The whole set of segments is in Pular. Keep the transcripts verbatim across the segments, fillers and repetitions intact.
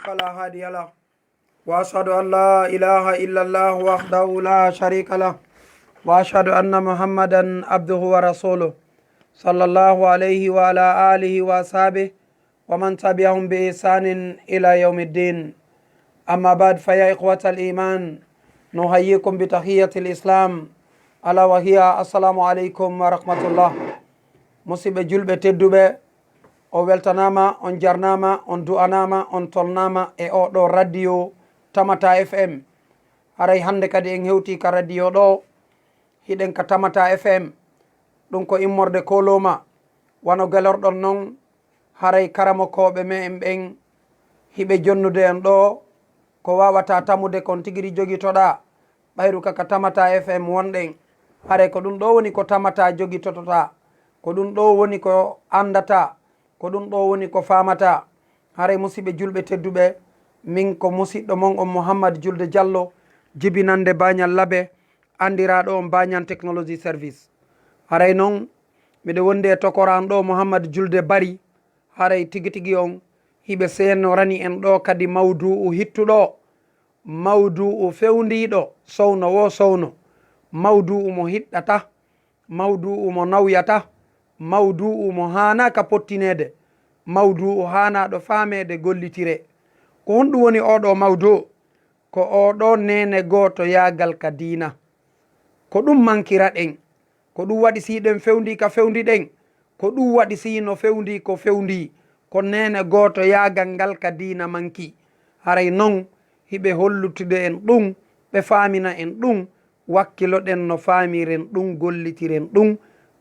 فلا هادي له، وأشهد أن لا إله إلا الله وحده لا شريك له، وأشهد أن محمدا عبده ورسوله، صلى الله عليه وعلى آله وأصحابه ومن تبعهم بإحسان إلى يوم الدين. أما بعد، فيا إخوة الإيمان، نحييكم بتحية الإسلام، ألا وهي السلام عليكم ورحمة الله. Musiɓɓe julɓe tedduɓe, on weltanaama, on jarnaama, on du'anaama, on tolnaama e oo ɗoo radio Tamata F M. Haray hannde kadi en hewtii ka radio ɗoo, hiɗen ka Tamata F M. Ɗum ko immorde Koloma. Wano gelorɗon non, haray karamokooɓe me'en ɓen hiɓe jonnude en ɗoo, ko waawataa tamude kon tigi ri jogitoɗaa. Ɓayru ka ka Tamata F M wonɗen, haray ko ɗum ɗoo woni ko tamataa jogitotoɗaa, ko ɗum ɗoo woni ko anndataa, ko ɗum ɗoo woni ko faamataa. Haray musiɓɓe julɓe tedduɓe, min ko musiɗɗo mon on Muhammad Julde Jallo, jibinannde Baañal Labe, anndiraaɗo on Baañan Technology Service. Haray non, miɗo wondi e tokora an ɗoo Muhammad Julde Bari, haray tigi tigi on hiɓe seenorani en ɗoo kadi mawduu'u hittuɗo, mawduu'u fewndiiɗo sowno woo sowno, mawduu'u mo hiɗɗata, mawduu'u mo nawyata, mawduu'u mo haanaa ka pottineede, mawduu'u haanaaɗo faameede gollitire. Ko honɗum woni oo ɗoo mawduu? Ko oo ɗoo neene gooto yaagal ka diina. Ko ɗum mankira ɗen. Ko ɗum waɗi si hiɗen fewndii ka fewndi ɗen. Ko ɗum waɗi si no fewndii ko fewndii. Ko neene gooto yaagal ngal ka diina manki. Haray non hiɓe hollutude en ɗum, ɓe faamina en ɗum, wakkiloɗen no faamiren ɗum, gollitiren ɗum,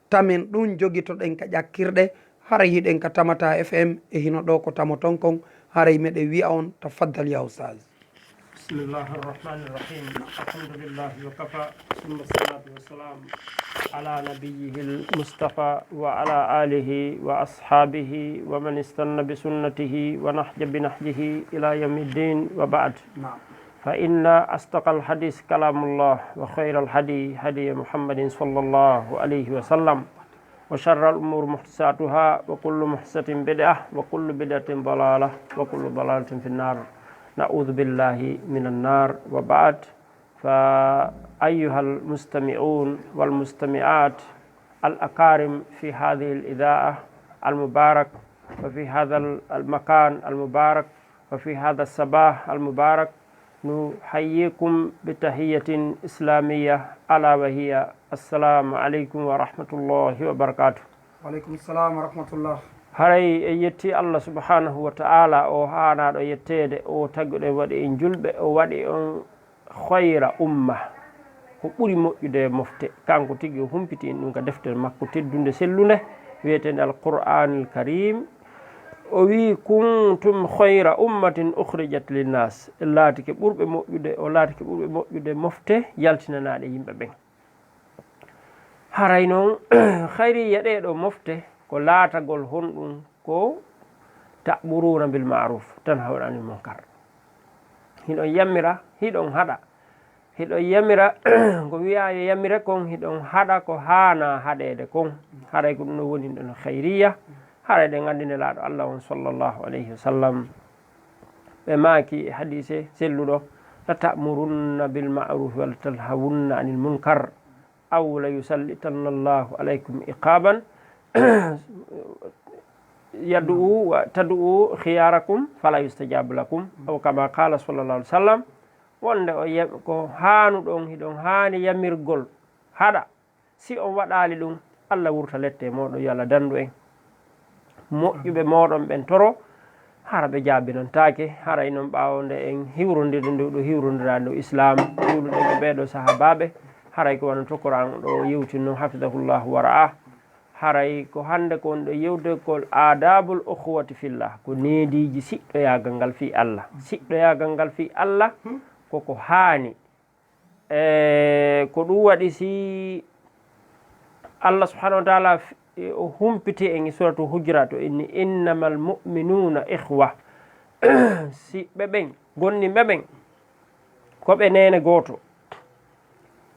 tamen ɗum, jogitoɗen ka ƴakkirɗe, haray hiɗen ka Tamata F M e hino ɗoo ko tamoton kon, haray meɗen wi'a on, tafaddal ya Ustaaz. بسم الله الرحمن الرحيم. الحمد لله وكفى، ثم الصلاة والسلام على نبيه المصطفى وعلى آله وأصحابه ومن استن بسنته ونهج بنهجه إلى يوم الدين، وبعد. نعم. فإن أصدق الحديث كلام الله، وخير الهدي هدي محمد صلى الله عليه وسلم، وشر الأمور محدثاتها، وكل محدثة بدعة، وكل بدعة ضلالة، وكل ضلالة في النار. نعوذ بالله من النار، وبعد. فأيها المستمعون والمستمعات الأكارم في هذه الإذاعة المبارك، وفي هذا المكان المبارك، وفي هذا الصباح المبارك، نحييكم بتحية إسلامية، ألا وهي: السلام عليكم ورحمة الله وبركاته. وعليكم السلام ورحمة الله. Haray en yetti Allah subhanahu wa ta'ala, o haanaaɗo yetteede, o taguɗen waɗi en julɓe, o waɗi on khayra umma, ko ɓuri moƴƴude e mofte. Kanko tigi o humpiti en ɗum ka deftere makko teddunde, sellunde, wi'eteende Al-Qur'aanil Kariim. O wi'i: "Kuntum khayra ummatin ukhrijat linnaas." En laatike ɓurɓe moƴƴude, o laatike ɓurɓe moƴƴude mofte yaltinanaaɗe yimɓe ɓen. Haray non, khayriya ɗee ɗoo mofte ko laatagol honɗum? Ko ta'muruuna bil ma'ruuf, tanhawna anil munkar. Hiɗon yamira, hiɗon haɗa. Hiɗon yamira ko wi'aa yo yamire kon, hiɗon haɗa ko haanaa haɗeede kon. Haray ko ɗum ɗoo woni ɗon khayriya. Haray ɗen anndi Nelaaɗo Allah on, sallallahu alayhi wa sallam, ɓe maaki e hadiise selluɗo: "La ta'murunna bil ma'ruuf wa la tanhawunna anil munkar." "Aw la yusallitanna Allahu alaykum iqaban yad'u wa tad'u khiyarakum fala yustajabu lakum." Aw kama qala sallallahu alaihi wasallam. Wonde o yam-, ko haanuɗon, hiɗon haani yamirgol, haɗa. Si on waɗaali ɗum, Allah wurta lette mooɗon, yo Allah dandu en. Moƴƴuɓe mooɗon ɓen toro, hara ɓe jaabinantaake. Haray non, ɓaawo nde en hiwrondiri ndu, ɗo hiwrondiraandu Islaam, juuluɗen e ɓeeɗo sahaabaaɓe, haray ko wano tokoran ɗo yewtin non, hafidahullahu wa ra'ah. Haray ko hannde ko woni ɗo yewtugol aadaabul ukhuwati fillah, ko neediiji siɗɗoyaagal ngal fii Allah. Siɗɗoyaagal ngal fii Allah, ko ko haani. E ko ɗum waɗi, si Allah subhanahu wa ta'ala f-, e o humpiti en e suratu Hujurat, o inni: "Innamal mu'minuna ikhwa." Si ɓe ɓen, gomɗinɓe ɓen, ko ɓe neene gooto.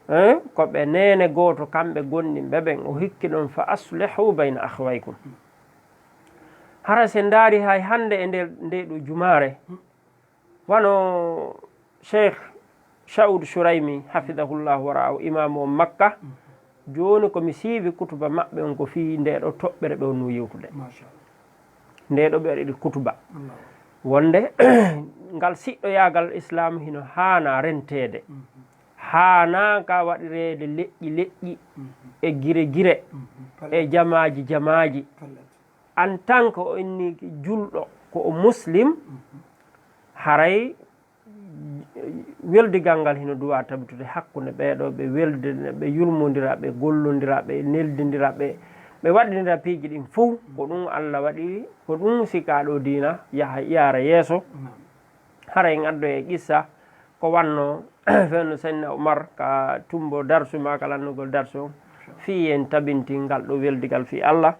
Eh, ko ɓe neene gooto, kamɓe gomɗinɓe ɓen. O hikki ɗon: "Fa aslihu bayna akhawaykum." Hara si en ndaari hay hannde e nder nde ɗo jumaare, Wano Cheikh Sha'ud Shuraymi, hafidahullahu wa ra'ahu, imaamu on Makka, jooni ko mi siiwi kutuba maɓɓe on ko fii ndee ɗoo toɓɓere ɓe wonnoo yewtude. Ndee ɗoo ɓe waɗiri kutuba. Wonde, ngal siɗɗoyaagal Islaam hino haanaa renteede. Haanaa ka waɗireede leƴƴi leƴƴi, e gire gire, e jamaaji jamaaji. En tant que o inni julɗo, ko o muslim, haray weldigal ngal hino duwaa tabitude hakkunde ɓee ɗoo, ɓe weldina, ɓe yurmondira, ɓe gollondira, ɓe neldindira, ɓe, ɓe waɗindira piiji ɗin fow. Ko ɗum Alla waɗi, ko ɗum sikaaɗo diina yaha, yaara yeeso. Haray en addoyay qissa ko wannoo fewndo Seydina Umar ka tumbo darsu maa ka lannugol darsu on, fii en tabintin ngal ɗoo weldigal fii Alla.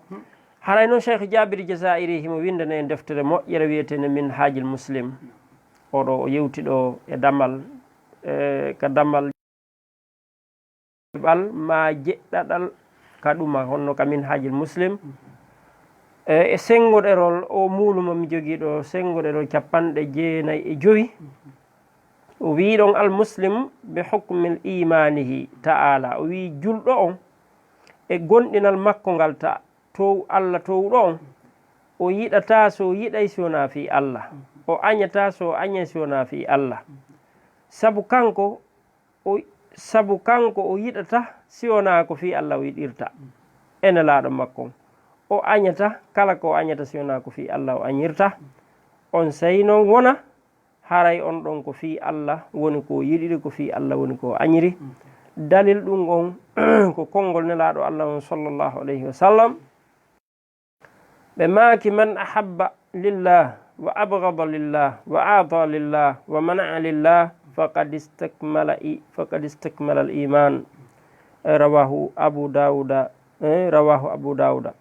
Haray non Cheikh Jabir Jazairi himo winndana en deftere moƴƴere wi'eteende Minhajul Muslim. Oo ɗoo o yewti ɗoo e damal, e, ka damal ɓal maa jeɗɗaɗal ka ɗuma, honno ka Minhajul Muslim. E, e senngoɗerol, oo muulu mo mi jogii ɗoo, senngoɗerol cappanɗe jeenay e jowi. O wi'i ɗon, "Al muslim bi hukmi imaanihi ta'ala." O wi'i, julɗo on, e gomɗinal makko ngal ta-, tow-, Alla towɗo on, o yiɗataa so o yiɗay si wonaa fii Alla. O añataa so o añay si wonaa fii Alla. Sabu kanko, o, sabu kanko o yiɗataa si wonaa ko fii Alla o yiɗirta. E Nelaaɗo makko on. O añataa kala ko o añata si wonaa ko fii Alla o añirta. Onsay non wona haray on ɗon ko fii Alla woni ko o yiɗiri, ko fii Alla woni ko o añiri. Dalil ɗum on ko konngol Nelaaɗo Alla on sallallahu alayhi wa sallam. Ɓe maaki, "Man ahabba lillah wa abghada lillah wa a'ta lillah wa mana'a lillah faqad istakmala i-, faqad istakmala al-iman." Eh, rawahu Abu Dawuda, eh, rawahu Abu Dawuda.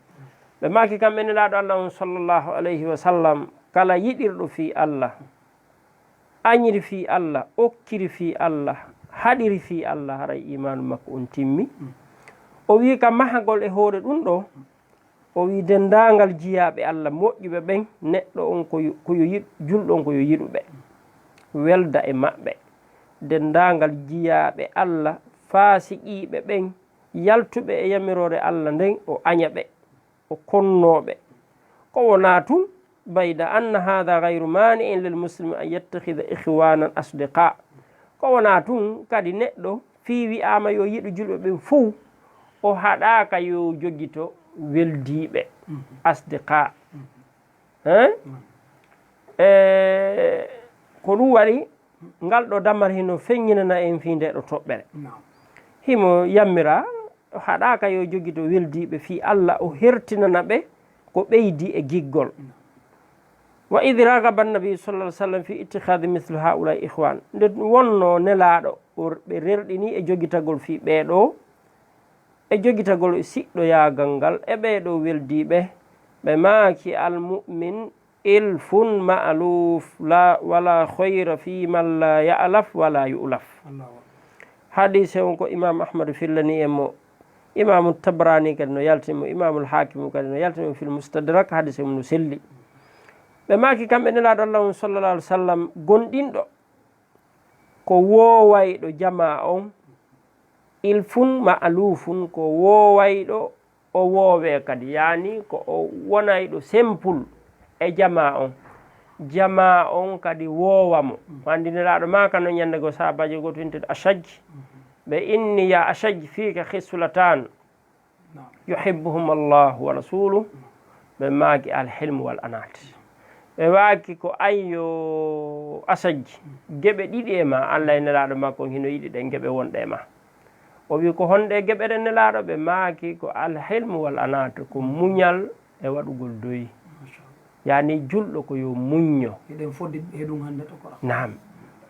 Ɓe maaki kamɓe Nelaaɗo Alla on sallallahu alayhi wa sallam, kala yiɗirɗo fii Alla, añiri fii Alla, okkiri fii Alla, haɗiri fii Alla, haray iimaanu makko on timmi. O wi'i ka mahagol e hoore ɗum ɗoo, o wi'i denndaangal jiyaaɓe Alla moƴƴuɓe ɓen, neɗɗo on ko yo, ko yo yiɗ-, julɗo on ko yo yiɗu ɓe, welda e maɓɓe. Denndaangal jiyaaɓe Alla faasiqiiɓe ɓen, yaltuɓe e yamiroore Alla nden, o aña ɓe, o konnoo ɓe. Ko wonaa tun, bayda anna haadha ghayru maani'in lil muslimi an yattakhidha ikhwanan asdiqa. Ko wonaa tun kadi neɗɗo fii wi'aama yo yiɗu julɓe ɓen fow, o haɗaaka yo jogito weldiiɓe, asdiqa. Hein? E, ko ɗum waɗi, ngal ɗoo damal hino feññinana en fii ndee ɗoo toɓɓere. Himo yammiraa, haɗaaka yo jogito weldiiɓe fii Alla, o hertinana ɓe ko ɓeydi e giggol. Wa idh raghaba an-nabiyyu sallallahu alayhi wa sallam fi ittikhadhi mithli haula'i ikhwan. Nde wonnoo Nelaaɗo, o, ɓe rerɗinii e jogitagol fii ɓee ɗoo, e jogitagol e siɗɗoyaagal ngal e ɓee ɗoo weldiiɓe, ɓe maaki, "Al-mu'min ilfun ma'luf, la, wala khayra fi man la ya'laf wala yu'laf." Allahu akbar. Hadiise on ko Imam Ahmadu fillani en mo, Imaamu Tabarani kadi no yaltini mo, Imaamul Haakimu kadi no yaltini mo fil Mustadrak, hadiise mum no selli. Ɓe maaki kamɓe Nelaaɗo Alla on sallallahu alaihi wa sallam, gomɗinɗo ko woowayɗo jamaa on, ilfun ma'lufun, ko woowayɗo o woowee kadi, yaani ko o wonayɗo simple e jamaa on, jamaa on kadi woowa mo. Ko anndi Nelaaɗo maaka no ñannde goo sahaabaajo gooto wi'eteeɗo Ashaj, ɓe inni, "Ya Ashaj, fika khislatan." Naam. "Yuhibbuhum Allahu wa rasuluh." Ɓe maaki, "Al-hilmu wal anat." Ɓe maaki, "Ko an yo Ashaj, geɓe ɗiɗi e ma, Alla e Nelaaɗo makko on hino yiɗi ɗen geɓe wonɗe e ma." O wi'i, "Ko honɗe geɓe ɗen Nelaaɗo?" Ɓe maaki, "Ko al-hilmu wal anat, ko muñal e waɗugol doy." Masha Allah. Yaani julɗo ko yo muñño. Hiɗen fodde he ɗum hannde to Qur'an. Naam.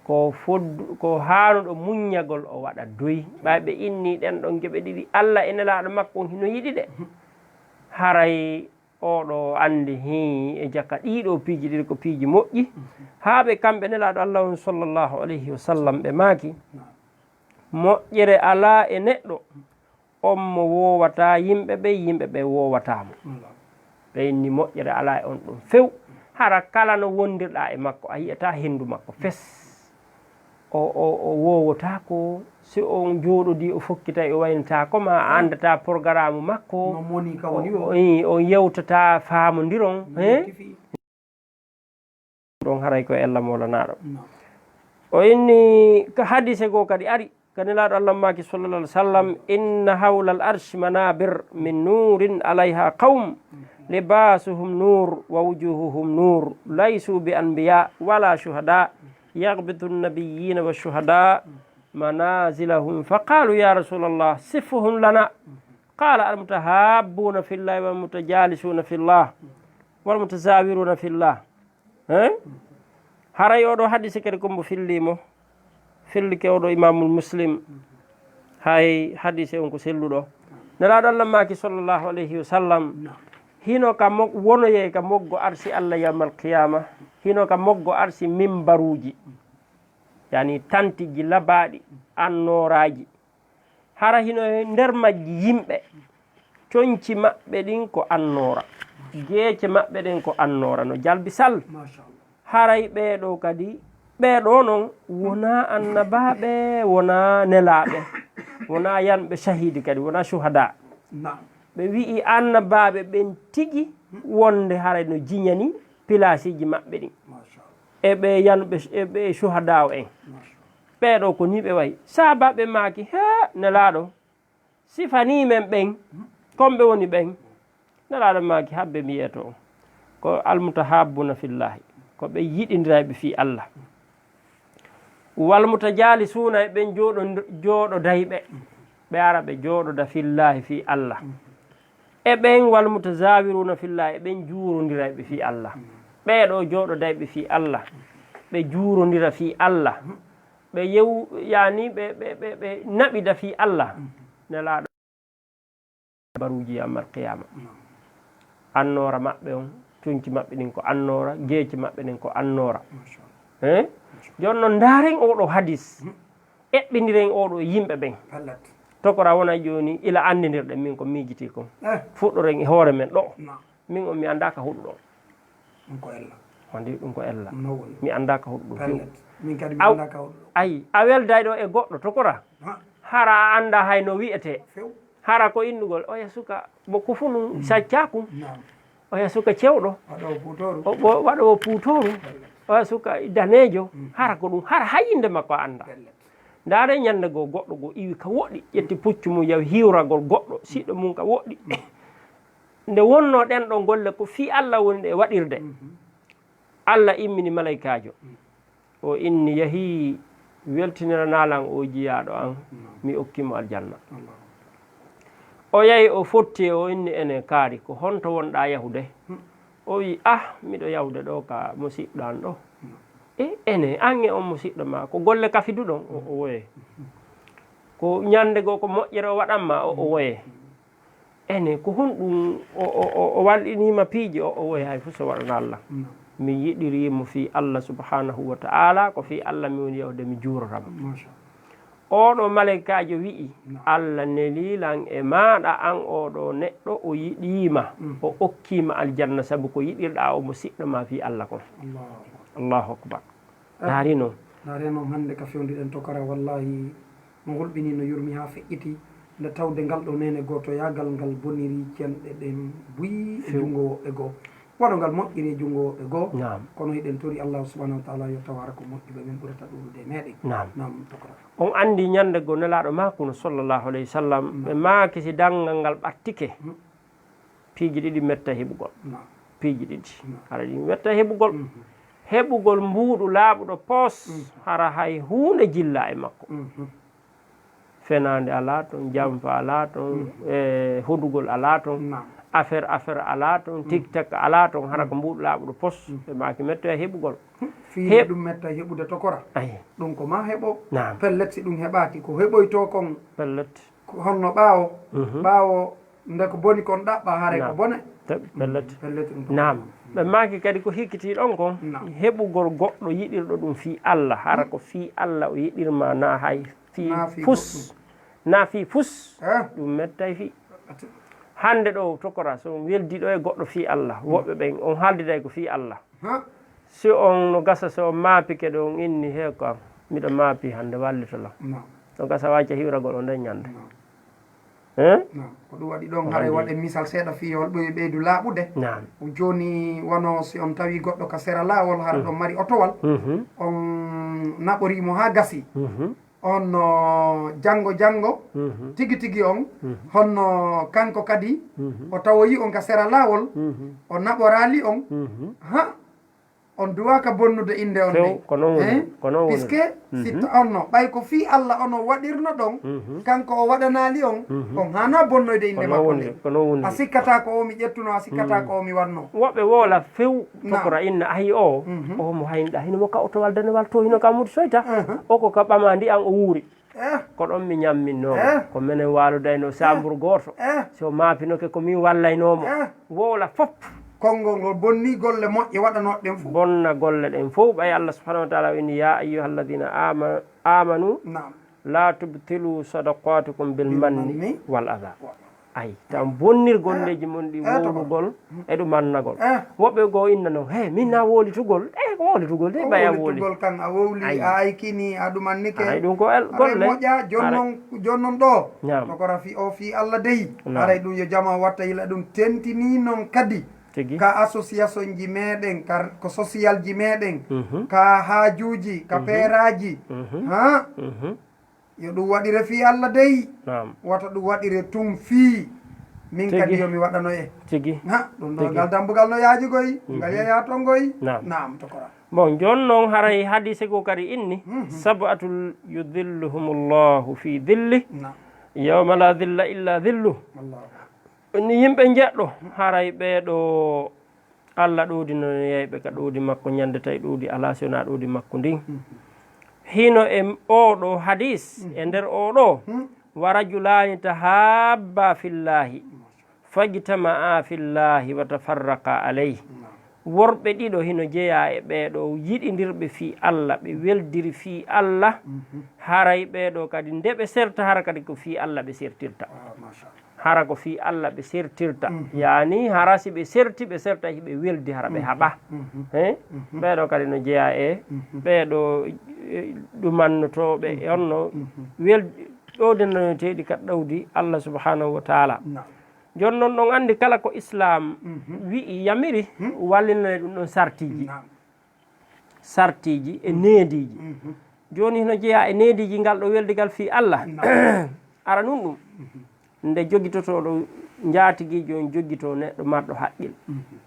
Ko foddu-, ko haanuɗo muññagol o waɗa doy. Ɓay ɓe inni ɗen ɗon geɓe ɗiɗi, Alla e Nelaaɗo makko on hino yiɗi ɗe. Mhm. Haray oɗo anndi hii e jaka ɗii ɗoo piiji ɗiɗi ko piiji moƴƴi. Mhm. Haa ɓe kamɓe Nelaaɗo Alla on sallallahu alayhi wa sallam ɓe maaki, naam, moƴƴere alaa e neɗɗo on mo woowataa yimɓe ɓen, yimɓe ɓen woowataa mo. Wallaahi. Ɓe inni moƴƴere alaa e on ɗon few. Hara kala no wondirɗaa e makko, a yi'ataa henndu makko fes. O, o, o woowotaako, si on jooɗodii, o fokkitay, o waynataako ma, a anndataa porgaraamu makko. No moni ka woni o. O, ii, on yewtataa faamondiron, he? Ɗon haray ko ella moolanaaɗo. No. O inni ka hadiise goo kadi ari, ka Nelaaɗo Allah maaki, sallallahu alaihi wasallam, "Inna hawla al-arshi manabir min nurin alaiha qawm, libasuhum nur wa wujuhuhum nur, laysu bi anbiya wala shuhada, yaghbitu an-nabiyyina wa shuhada manazilahum." Fa qalu, "Ya Rasulallah, sifhum lana." Qala, "Al-mutahabbuna fillah wal mutajalisuna fillah wal mutazawiruna fillah." Hein? Haray oo ɗoo hadiise kadi ko mbo fillii mo, fillike oo ɗoo Imaamul Muslim, hay hadiise on ko selluɗo. Nelaaɗo Allah maaki, sallallahu alayhi wa sallam, hino ka mo-, wonoyee ka moggo arsi Allah yawmal qiyaama, hino ka moggo arsi mimbaruuji, yani tantiji labaaɗi, annooraaji. Hara hino e nder majji yimɓe, conci maɓɓe ɗin ko annoora, geece maɓɓe ɗen ko annoora, no jalbi sal. Mashallah. Haray ɓee ɗoo kadi, ɓee ɗoo non wonaa annabaaɓe, wonaa nelaaɓe, wonaa yanɓe shahidi kadi, wonaa shuhada. Naam. Ɓe wi'i annabaaɓe ɓen tigi wonde haray no jiñani pilaasiiji maɓɓe ɗin. Mashallah. E ɓe yanɓe, e ɓe shuhadaawo en. Mashallah. Ɓee ɗoo ko nii ɓe wa'i. Sahaabaaɓe maaki, "Hee, Nelaaɗo, sifanii men ɓen, kon ɓe woni ɓen?" Nelaaɗo maaki, "Habbe mi yeeto on. Ko almutahabbuna fillahi, ko ɓe yiɗindirayɓe fii Allah. Wal mutajaalisuuna, e ɓen jooɗo-, jooɗodayɓe, ɓe ara ɓe jooɗoda fillahi fii Allah." E ɓen wal mutazawiruna fillah, e ɓen juurondirayɓe fii Allah. Ɓee ɗoo jooɗodayɓe fii Allah, ɓe juurondira fii Allah, ɓe yew-, yani ɓe, ɓe, ɓe, ɓe naɓida fii Allah. Nelaaɗo baruuji yawmal qiyaama. Annoora maɓɓe on, conci maɓɓe ɗin ko annoora, geece maɓɓe ɗin ko annoora. Hein? Jooni non ndaaren oo ɗoo hadis. Eɓɓindiren oo ɗoo yimɓe ɓen. Pellet. Tokora wona jooni, ila anndidirɗen min ko miijitii kon. Eh. Fuɗɗoren e hoore men ɗoo. Naam. Min on mi anndaa ka huɗuɗon. Ɗum ko ella. Wandi ɗum ko ella. No woni. Mi anndaa ka huɗuɗon few. Pellet. Min kadi mi Aw-, anndaa ka huɗuɗon. Ayi, a welday ɗoo e goɗɗo tokora. Ha. Hara a anndaa hay no wi'etee. Few. Hara ko innugol, oya suka, mo ko funu saccaaku. Naam. Oya suka cewɗo. Waɗoowo puutooru. O, o waɗoowo puutooru. Pellet. Oya suka daneejo. Mm. Hara ko ɗum, hara hay innde makko a anndaa. Pellet. Ndaare ñannde goo goɗɗo goo iwi ka woɗɗi, ƴetti puccu mum yawi hiwragol goɗɗo, siɗɗo mum ka woɗɗi. Mm. Nde wonnoo ɗen ɗon golle ko fii Allah woni ɗe waɗirde. Mhm. Allah immini malaykaajo. Mm. O inni, "Yahii, weltiniranaa lan oo jiyaaɗo an, mi okkii mo aljanna." Allahu. O yahi, o fotti, o inni, "Ene kaari, ko honto wonɗaa yahude?" Hmm. O wi'i, "Ah, miɗo yahude ɗoo ka musiɗɗo an ɗoo." Hmm. "E, ene, an e on musiɗɗo maa, ko golle kafiduɗon?" O, o woye. Hmm. "Ko ñande goo ko moƴƴere o waɗan maa?" O, o woye. Ene, ko honɗum o, o, o, o walɗinii ma piiji? O, o woye hay fuu so waɗana Allah. No. Mi yiɗirii mo fii Allah subhanahu wa ta'ala, ko fii Allah mi woni yahude, mi juurora mo. Masha Allah. Oo ɗoo malaykaajo wi'i, no. Allah nelii lan e maaɗa, an oo ɗoo neɗɗo, o yiɗii ma, mm, o okkii ma aljanna sabu ko yiɗirɗaa o mo siɗɗo maa fii Allah kon. Allahu akbar. Allahu akbar. Eh, ndaari non. Ndaari non hannde ka fewndi-ɗen tokara, wallahi, no hulɓinii, no yurmi haa feƴƴiti, nde tawde ngal ɗoo neene gootoyaagal ngal boniri cenɗe ɗen buy e junngo woɓɓe goo. Waɗo ngal moƴƴiri e junngo woɓɓe goo. Naam. Kono hiɗen tori Allahu subhanahu wa ta'ala yo taw hara ko moƴƴuɓe ɓen ɓurata ɗuuɗude e meɗen. Naam. Naam, tokara. On anndi ñande goo Nelaaɗo maakuno sallallahu alayhi wa sallam, naam, ɓe maaki si danngal ngal ɓattike, hmm, piiji ɗiɗi metta heɓugol. Naam. Piiji ɗiɗi. Naam. Hara ɗi metta heɓugol. Mhm. Heɓugol mbuuɗu laaɓuɗo poos, mhm, hara hay huunde jillaa e makko. Mhm. Fenaande alaa ton, jamfa alaa ton, mhm, e hodugol alaa ton, naam, affaire, affaire alaa ton, mhm, tiktak alaa ton, hara ko, mhm, mbuuɗu laaɓuɗo poos, mhm, ɓe maaki mettoya heɓugol. Fii ɗum metta heɓude tokora. Ayi. Ɗum ko maa heɓo. Naam. Pellet, si ɗum heɓaaki, ko heɓoytoo kon. Pellet. Ko honno ɓaawo? Mhm. Ɓaawo nde ko boni kon ɗaɓɓa, haray ko bone. Naam. Te-, pellet. Pellet ɗum ko. Naam. Ɓe maaki kadi ko hikkitii ɗon kon, naam, heɓugol goɗɗo yiɗirɗo ɗum fii Allah, hara, hmm, ko fii Allah o yiɗirma, naa hay fii, naa fii fus. Goɗɗum. Naa fii fus. Eh? Ɗum mettay fii. Ati. Hannde ɗoo tokora, so on weldiiɗo e goɗɗo fii Allah, hmm, woɓɓe ɓen, on haaldiday ko fii Allah. Ha? Si on no gasa, so on maapike ɗo on inni, "Hee ko an, miɗo maapi hannde, wallito lan." No. No gasa wacca hiwragol on nden ñande. No. Eh? No. Ko ɗum waɗi ɗon, haray waɗe misal seeɗa fii hol ɓuri ɓeydu laaɓude. Naam. Jooni, wano si on tawi goɗɗo ka sera laawol, hara ɗon mari otowal, Mhm. on naɓorii mo haa gasi. Mhm. On no janngo janngo, Mhm. tigi tigi on, Mhm. honno kanko kadi, Mhm. o tawoyi on ka sera laawol, Mhm. o naɓoraali on, Mhm. ha, on duwaaka bonnude innde on Few, nden. Ko non woni, Eh? Ko non woni. Puisque si Mhm. ta-, on no, ɓay ko fii Alla ono waɗirno ɗon, Mhm. kanko o waɗanaali on, Mhm. on haanaa bonnoyde innde Ko non makko woni, nden. Ko non woni. A sikkataa ko o mi ƴettuno, a sikkataa Mm. ko o mi waɗno. Woɓɓe woola few Naam. Tokora inna ahi o, Mhm. o mo hayniɗa, hino mo ka otowal danewal to, hino ka mutu soyta. Mhm. O ko ka ɓama ndi an o wuuri. Eh. Ko ɗon mi ñamminno mo. Eh. Ko menen waaludayno Eh. sambur gooto. Eh. Si o maapinoke ko min wallaynoo mo. Eh. Wowla fop. Konngol ngol bonni golle moƴƴe waɗanooɗe ɗen fof. Bonna golle ɗen fof. Ɓay Allah subhanahu wa ta'ala o inni, "Ya ayyuhalladhina ama-, amanu, Naam. la tubtilu sadaqatikum bil Bil manni manni. Wal adha." Wa- Ay, tan bonnir golleeji mon ɗi Eh, to ko. Wowlugol e ɗum annagol. Eh. Woɓɓe goo inna non, "He, min na wowlitugol?" Eh, ko wowlitugol de, Ko ɓay a wowli. Wowlitugol kan, a wowli, Ay. A aykini, a ɗumannike. Aray ɗum ko el-, Aray golle. Moƴƴa, jon Aray. Non, jon non ɗo. Ñaam. To ko rafi o fii Allah dey. Naam. Aray ɗum yo jama watta yila ɗum tentini non kadi. Tigi. Ka association ji meɗen, ka, ko social ji meɗen, Mhm. ka haajuuji, ka Mhm. peeraaji. Mhm. Ha? Mhm. Yo ɗum waɗire fii Allah dey. Naam. Wata ɗum waɗire tun fii min Tigi. Kadi yo mi waɗano e. Tigi. Ha, ɗum ɗo Tigi. Ngal dambugal no yaaji goy, ngal Mhm. Yaya ton goy. Naam. Naam, tokora. Bon, jon non haray hadiise goo kadi inni, Mhm. "Sab'atun yudhilluhumullahu fi dhilli, Naam. Yawma la dhilla illa dhillu." Allahu. Ni yimɓe njeɗɗo, haray ɓee ɗoo Alla ɗuudinano yayɓe ka ɗuudi makko ñande tawi ɗuudi alaa si wonaa ɗuudi makko ndin. Mhm. Hino e m-, oo ɗoo hadiis, Mhm. E nder oo ɗoo, Mhm. "Wa rajulaani tahaabba fillaahi, fajtama'a fillaahi wa tafarraqa alayhi." Naam. Worɓe ɗiɗo hino jeyaa e ɓee ɗoo yiɗindirɓe fii Alla, ɓe weldiri fii Alla, Mhm. Haray ɓee ɗoo kadi nde ɓe serta, hara kadi ko fii Alla ɓe sertirta. Ah, masha Allah. Hara ko fii Alla ɓe sertirta. Mhm. Yaani, hara si ɓe serti, ɓe serta hiɓe weldi, hara ɓe Mhm. Haɓa. Mhm. He? Mhm. Ɓee ɗoo kadi no jeyaa e Mhm. Ɓee ɗoo, eh, ɗumannotooɓe Mhm. E honno Mhm. Wel-, ɗowdinanoteeɗi ka ɗowdi Alla subhanahu wa ta'ala. Naam. Jon non ɗon anndi kala ko Islaam Mhm. Wi'i yamiri, Mhm. Wallinane ɗum ɗon sartiiji. Naam. Sartiiji e Mhm. Neendiiji. Mhm. Jooni hino jeyaa e neendiiji ngal ɗo weldigal fii Alla. Naam. Ara nun ɗum. Mhm. Nde jogitotooɗo njaatigiijo on jogitoo neɗɗo marɗo haqqil. Mhm.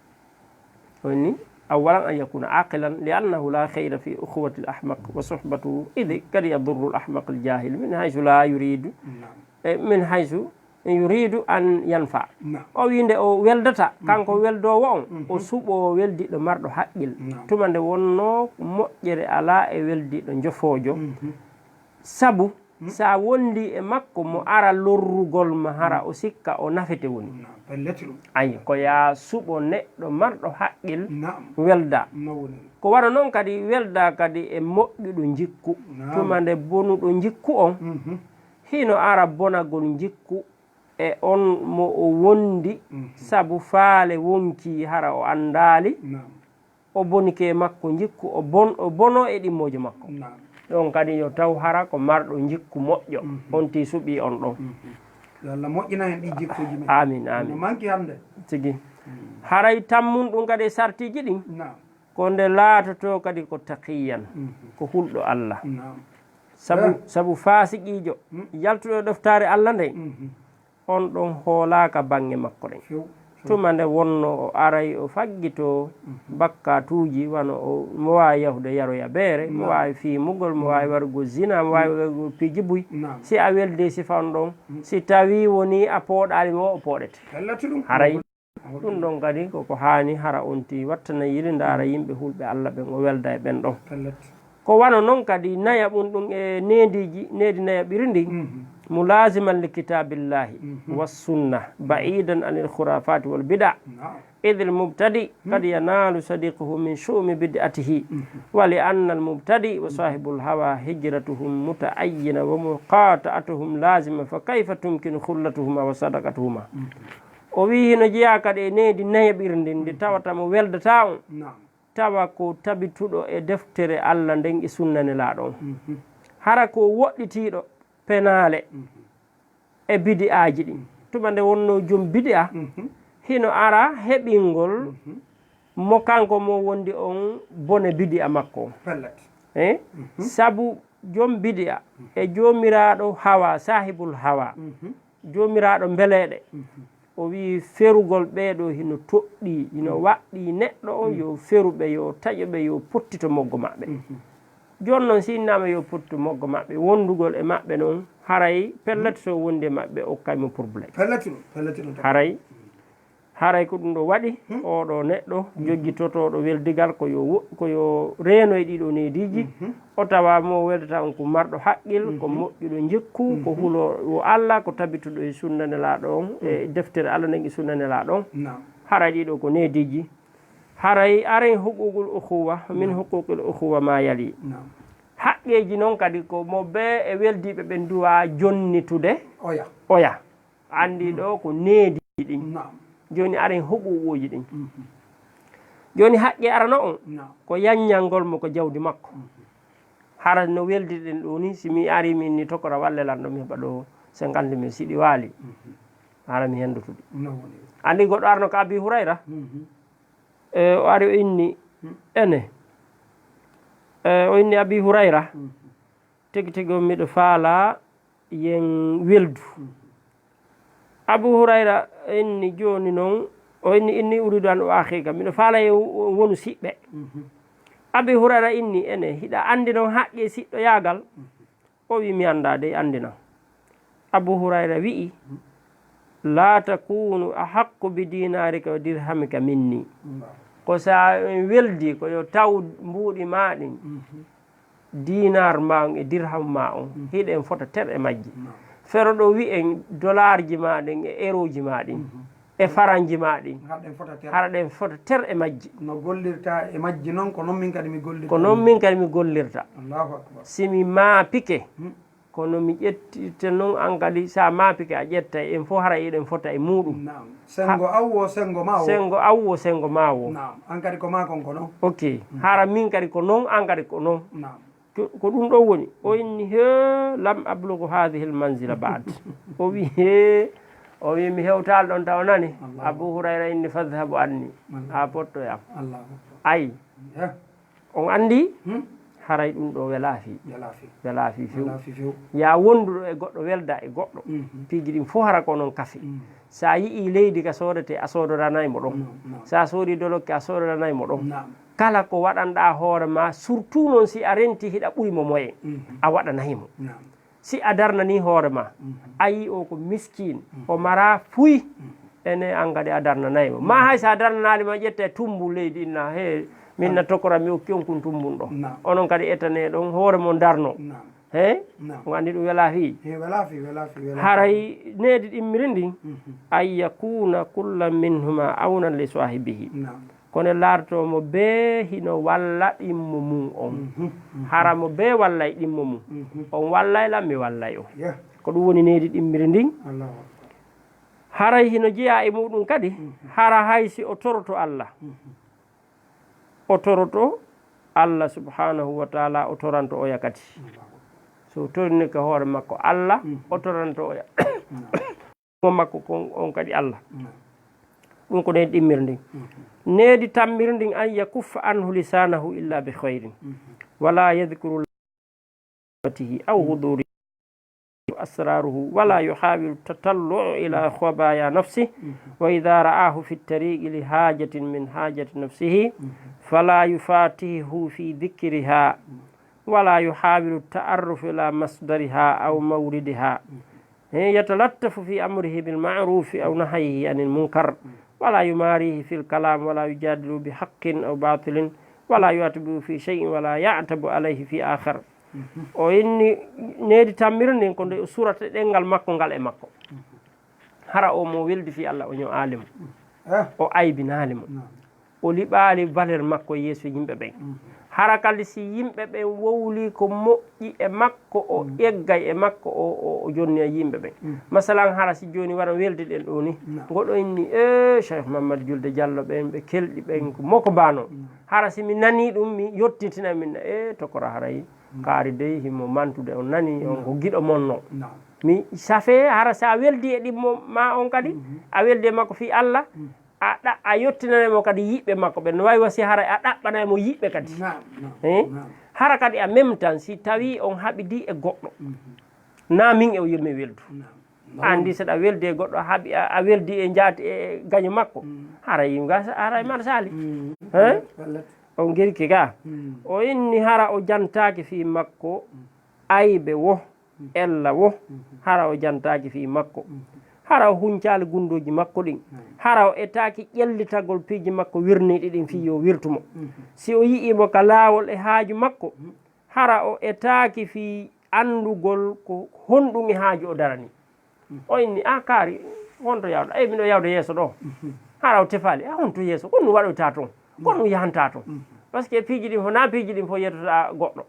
Woni, awwalan an yakuna aqilan, li annahu la khayra fi ukhuwati al ahmaq wa suhbatuhu, idh qad yadurru al ahmaq al jahil min haythu la yuridu, Naam. Eh, min haythu yuridu an yanfa. Naam. O wi'i nde o weldata, kanko Mhm. weldoowo on, o Mhm. suɓoo weldiiɗo marɗo haqqil. Naam. Tuma nde wonnoo moƴƴere alaa e weldiiɗo njofoojo. Mhm. Sabu, Mhm. sa wondii e makko, mo ara lorrugol ma, hara Mhm. o sikka o nafete woni. Naam, pellet ɗum. Ayi, ko yaa suɓo neɗɗo marɗo haqqil Naam. Welda. No woni. Ko wano non kadi welda kadi e moƴƴuɗo njikku. Naam. Tuma nde bonuɗo njikku on, Mhm. Hino ara bonagol njikku e on mo o wondi, Mhm. Sabu faale wonkii hara o anndaali, Naam. O bonike e makko njikku, o bon-, o bonoo e ɗimmoojo makko. Naam. Ɗon kadi yo taw hara ko marɗo njikku moƴƴo, Mhm. On tii suɓii on ɗon. Mhm. Yo Allah moƴƴinan en ɗii jikkuuji men. Aamin, aamin. No manki hannde. Tigi. Mm. Haray tammun ɗum kadi e sartiiji ɗin. Naam. Ko nde laatotoo kadi ko taqiyan, Mhm. Ko hulɗo Alla. Naam. Sabu, Eh. Sabu faasiqiijo, Mm. Yaltuɗo e ɗoftaare Alla nden, Mhm. On ɗon hoolaaka baŋŋe makko ɗen. Few, few. Tuma nde wonnoo o aray o faggitoo Mhm. Bakkaatuuji, wano o, mo waawi yahude yaroya beere, mo Naam. Waawi fiimugol, mo waawi Mhm. Waɗugol zina, mo waawi Mhm. Waɗugol piiji buy. Naam. Si a weldii sifa on ɗon, Mhm. Si tawii wonii a pooɗaali mo, o pooɗete. Haray. Ɗum ɗon kadi ko ko haani hara on tii wattana yili ndaara yimɓe hulɓe Alla ɓen o welda e ɓen ɗon. Pellet. Ko wano non kadi nayaɓun ɗum e neendiiji, neendi nayaɓiri ndin, Mhm. Mulaaziman li kitaabillahi Mhm. wa sunna, ba'idan anil khurafati wal bida. Naam. Idil mubtadi Mhm. Kad yanaalu sadiquhu min shu'umi bid'atihi. Mhm. Wa li anna al mubtadi wa sahibul hawa hijratuhum muta'ayyina wa muqata'atuhum lazima, fa kayfa tumkinu khullatuhuma wa sadaqatuhuma. Mhm. O wi'i hino jeyaa kadi e neendi nayaɓiri ndin, ndi tawata mo weldataa on. Naam. tawa ko tabituɗo e deftere Alla nden e sunna Nelaaɗo on. Mhm. Hara ko woɗɗitiiɗo penaale Mhm. e bidi'aaji ɗin. Tuma nde wonnoo jom bidi'a, Mhm. hino ara heɓingol Mhm. mo kanko mo wondi on bone bidi'a makko on. Pellet. Eh? Mhm. Sabu jom bidi'a e joomiraaɗo hawa, saahibul hawa, Mhm. joomiraaɗo mbeleeɗe, Mhm. o wi'i ferugol ɓee ɗoo hino toɗɗii, hino Mhm. waɗɗii neɗɗo on Mhm. yo feru ɓe, yo taƴo ɓe, yo pottito moggo maɓɓe. Mhm. Jooni non, si innaama yo pottu moggo maɓɓe, wondugol e maɓɓe non, haray pellet so wondi e maɓɓe, okkay mo problème. Pellet non, pellet non. Haray, haray ko ɗum ɗo waɗi, Hmm. oo ɗoo neɗɗo Mhm. jogitotooɗo weldigal, ko yo wo-, ko yo reeno e ɗii ɗoo neediiji, Mhm. o tawa mo weldata on ko marɗo haqqil, ko Mhm. moƴƴuɗo njikku, ko Mhm. huloowo Alla, ko tabituɗo e sunna Nelaaɗo on, e Mhm. deftere Alla nden e sunna Nelaaɗo on. Naam. Haray ɗii ɗoo ko neediiji. Haray aren huquuqul ukhuwa, min Naam. huquuqil ukhuwa ma yali. Naam. Haqqeeji non kadi ko mo bee e weldiiɓe ɓen duwaa jonnitude Oya. oya. Anndi Mm. ɗoo ko needi ɗin. Naam. Jooni aren huquuquuji ɗin. Mhm. Jooni haqqe arano on Naam. ko yanñangol mo ko jawdi makko. Mhm. Hara no weldiɗen ɗoo ni, si mi ari min ni tokora walle lan ɗo mi heɓa ɗoo cinquante mille si ɗi waali. Mhm. Hara mi hendotude. No woni. Anndi goɗɗo arno ka Abi Hurayra. Mhm. E, o ari o inni, Hmm. ene. E, o inni Abi Hurayra, Hmm. tigi tigi on miɗo faalaa yen weldu. Hmm. Abu Hurayra inni jooni non, o inni, inni uridu an u'akhika, miɗo faalaa yen wo-, wonu siɓɓe. Hmm. Abi Hurayra inni, ene, hiɗa anndi non haqqe siɗɗoyaagal? Hmm. O wi'i, "Mi anndaa dey, anndinam." Abu Hurayra wi'i, "La takunu ahaqqu bi dinaarika wa dirhamika minni." Ko sa en weldi, ko yo taw mbuuɗi maa ɗin, Mhm. diinaar maa on e dirham maa on, Mhm. hiɗen fota ter e majji. Naam. Fero ɗo wi'en dolaarji maa ɗin e erooji maa ɗin. Mhm. E faranji maa ɗin. Hara ɗen fota ter. Hara ɗen fota ter e majji. No gollirta e majji non, ko non min kadi mi gollirta. Ko non min kadi mi gollirta. Allahu akbar. Si mi maapike, Hmm. kono mi ƴettirta non an kadi, sa maapike a ƴetta en fof, hara eɗen fota e muuɗum. Naam. Sengo Ha- aw wo, sengo ma wo. Sengo aw wo, sengo ma wo. Naam. An kadi ko ma kon ko non. Ok. Hmm. Hara min kadi ko non, an kadi ko non. Naam. Ko, ko ɗum ɗon woni. O inni, "Hee, lam ablughu hadhihi al manzila ba'd." O wi, "Hee," o wi, "Mi hewtaali ɗon taw nani." Allahu Abu Hurayra inni, "Fadhhabu anni." Allahu A potto e am. Allahu akbar. Ay. Eh. On anndi? Hmm. Haray ɗum ɗo welaa fii. Welaa fii. Welaa fii few. Welaa fii few. Yaa wonduɗo e goɗɗo, welda e goɗɗo. Mhm. Piiji ɗin fof hara ko non kafe. Mhm. Sa yi'ii leydi ka soodete, a soodoranay mo ɗon. Naam, naam. Sa soodii dolokke, a soodoranay mo ɗon. Naam. Kala ko waɗanɗaa hoore maa, surtout non si a rentii hiɗa ɓuri mo moyen, Mhm. a waɗanay mo. Naam. Si a darnanii hoore maa, Mhm. a yi'ii o ko miskiin, Mhm. o maraa fuy, Mhm. ene an kadi a darnanay mo. Maa hay so a darnanaali mo, a ƴetta e tummbun leydi, inna, "Hee, min na tokora, mi okki on kun tummbun ɗo." Naam. Onon kadi etanee ɗon hoore mon darnoo. Naam. Hee? Naam. On anndi ɗum welaa fii? Hee, welaa fii, welaa fii, welaa fii. Haray needi ɗimmiri ndin, Mhm. an yakuna kulla minhuma awnan li saahibihi. Naam. Kono laartoo mo bee hino walla ɗimmo mum on. Mhm, mhm. Hara mo bee wallay ɗimmo mum. Mhm. On wallay lan, mi wallay on. Yeah. Ko ɗum woni needi ɗimmiri ndin. Allahu akbar. Haray hino jeyaa e muuɗum kadi, Mhm. hara hay si o toroto Alla. Mhm. O toroto Alla subhanahu wa ta'ala, o toranto oya kadi. Allahu akbar. So o torini ka hoore makko Alla, Mhm. o toranto oya. Naam. Mo makko kon, on kadi Alla. Naam. Ɗum ko needi ɗimmiri ndin. Mhm. Needi tammiri ndin, an yakuffa anhu lisanahu illa bi khayrin. Mhm. Wala yadhkuru aw Mhm. huduri asraruhu, wala yuhawilu tatallu'u ila khabaya nafsihi. Mhm. Wa idha ra'ahu fi tariqi li hajatin min hajati nafsihi, Mhm. fala yufatihu fi dhikriha. Mhm. ولا يحاول التعرف إلى مصدرها أو موردها. يتلطف في أمره بالمعروف أو نهيه عن المنكر، ولا يماريه في الكلام، ولا يجادل بحق أو باطل، ولا يعاتبه في شيء، ولا يعتب عليه في آخر. O inni needi tammiri ndin ko nde o surata ɗemngal makko ngal e makko. Hara o mo weldi fii Alla, o ño'aali mo. Eh. O aybinaali mo. Naam. O liɓaali valeur makko e yeeso yimɓe ɓen. Mm. Hara kadi si yimɓe ɓen wowlii ko moƴƴi e makko, o eggay e makko, o, o, o jonnina yimɓe ɓen. Masalan, hara si jooni wano weldiɗen ɗoo ni, ngoɗo inni, "Ee, Cheikh Mamadou Julde Diallo ɓen, ɓe kelɗi ɓen, ko moko bano." Hara si mi nanii ɗum, mi yottitina min, "Ee, tokora haray, kaari dey, himo mantude, on nanii, on ko giɗo mon non." Mi safee, hara si a weldi e ɗimmo ma on kadi, a weldi e makko fii Allah, a ɗa-, a yottinanay mo kadi yiɓɓe makko ɓen. No waawi wa si haray a ɗaɓɓanay mo yiɓɓe kadi. Naam, naam, Eh? naam. Hara kadi a memtan si tawii on haɓidii e goɗɗo. Mhm. Naa min e o yurmi weldu. Naam. Naam. Anndi saɗa weldi e goɗɗo, a haɓi, a, a weldi e njaati e gaño makko. Mm. Haray ngasa, haray man sali. Mm. Eh? Pellet. O ngirki ga. Mm. O inni hara o jantaaki fii makko. Mm. Aybe wo, ella wo, hara o jantaaki fii makko. Hara o huncaali gundooji makko ɗin. Hara o etaaki ƴellitagol piiji makko wirniiɗi ɗin fii yo wirtu mo. Si o yi'ii mo ka laawol e haaju makko, hara o etaaki fii anndugol ko honɗun e haaju o daranii. O inni, "Ah, kaari, honto yawɗa?" "Ey, miɗo yawda yeeso ɗoo." Hara o tefaali, "Ah, honto yeeso? Ko ɗun waɗoytaa ton? Ko ɗun yahantaa ton?" Parce que piiji ɗin fof, naa piiji ɗin fof yettotaa goɗɗo.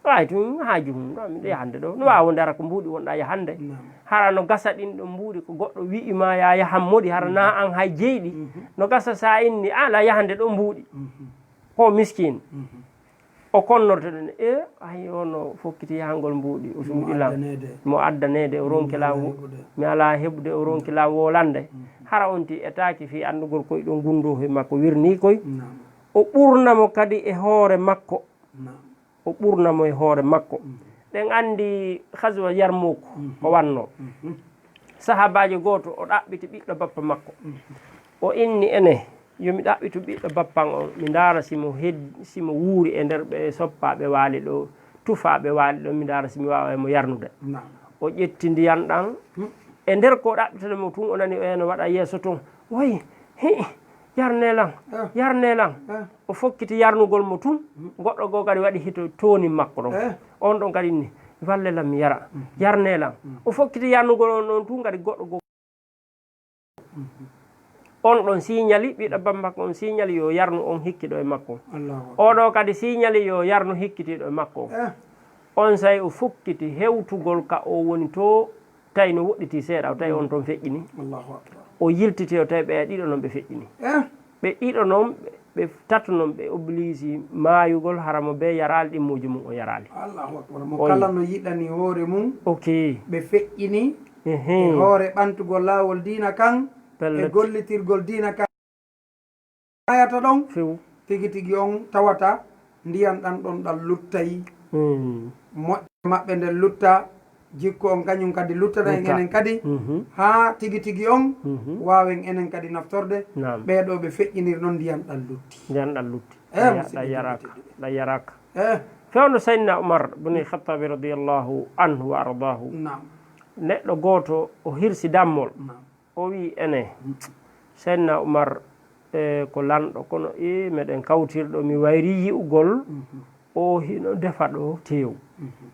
Waawi tun haaju mum, ɗo miɗo yahande ɗo. No waawi wonde hara ko mbuuɗi wonɗaa yahande. Naam. Hara no gasa ɗin ɗon mbuuɗi ko goɗɗo wi'i ma yaa yahan moɗi, hara naa an hay jeyɗi. Mhm. No gasa sa inni, "Ala yahande ɗo mbuuɗi." Mhm. Ko miskin. Mhm. O konnorto ɗen, "E, ay, o no fokkiti yahangol mbuuɗi, o Mo suuɗi lan. Addaneede. Mo addaneede, o ronki lan wo-, Mi alaa heɓude. Mi alaa heɓude, o ronki lan wolande." Mhm. Hara on ti etaaki fii anndugol koy ɗon gundoo he makko wirnii koy. Naam. O ɓurna mo kadi e hoore makko. Naam. O ɓurna mo e hoore makko. Mm. Ɗen anndi Ghazwa Yarmuk Mhm. ko wannoo. Mhm. Sahaabaajo gooto, o ɗaɓɓiti ɓiɗɗo bappa makko. Mhm. O inni, "Ene, yo mi ɗaɓɓitu ɓiɗɗo bappan on, mi ndaara si mo hed-, si mo wuuri e nder ɓe soppaaɓe waali ɗo, tufaaɓe waali ɗo, mi ndaara si mi waawa mo yarnude." Naam. O ƴetti ndiyan ɗan. Hmm. E nder ko o ɗaɓɓitata mo tun, o nani o eno waɗa yeeso tun. Woy, hi'i, yarne lan, Eh. yarne lan. Eh. O fokkiti yarnugol mo tun, Hmm. goɗɗo goo kadi waɗi hito tooni makko ɗon. Eh. On ɗon kadi inni, "Walle lan mi yara, Hmm. yarne lan." Hmm. O fokkiti yarnugol on ɗon tun kadi goɗɗo goo. Hmm. On ɗon siñali, ɓiɗɗo bammakko on siñali yo yarnu on hikkiɗo e makko. Allahu Akbar. Oɗo kadi siñali yo yarnu hikkitiiɗo e makko. Eh. On say o fukkiti hewtugol ka o woni to, tawi no woɗɗiti seeɗa, o tawi on ton feƴƴini. Allahu Akbar. O yiltiti, o tawi ɓe ɗiɗo non ɓe feƴƴini. Eh? Ɓe ɗiɗo non, ɓe, ɓe tato non ɓe obligé maayugol, hara mo bee yaraali ɗimmuuji mum, o yaraali. Allahu Akbar. Mo O kala yi- no yiɗani hoore mum, Ok. ɓe feƴƴini Ehe. e hoore ɓantugol laawol diina kan, e Pellet. gollitirgol diina kan. Mayata ɗon, Few. tigi tigi on tawata ndiyan ɗan ɗon ɗan luttay. Hmm. Moƴƴere maɓɓe nden lutta, jikku on kañum kadi luttana en Lutta. enen kadi. Mhm. Haa tigi tigi on Mhm. waawen enen kadi naftorde. Naam. Ɓee ɗoo ɓe feƴƴiniri non ndiyan ɗan lutti. Ndiyan ɗan lutti. Eh, Ɗan ya-, musidɓe ɗan yaraaka. Julɓe tedduɓe. Ɗan yaraaka. Eh. Fewndo Sayyidina Umar bun Khattabi radiyallahu anhu wa ardaahu. Naam. Neɗɗo gooto o hirsi dammol. Naam. O wi'i, "Ene, Seydina Umar, e, ko lanɗo, kono, e, meɗen kawtirɗo, mi wayri yi'ugol, Mhm. o hino defa ɗo teewu." Mhm.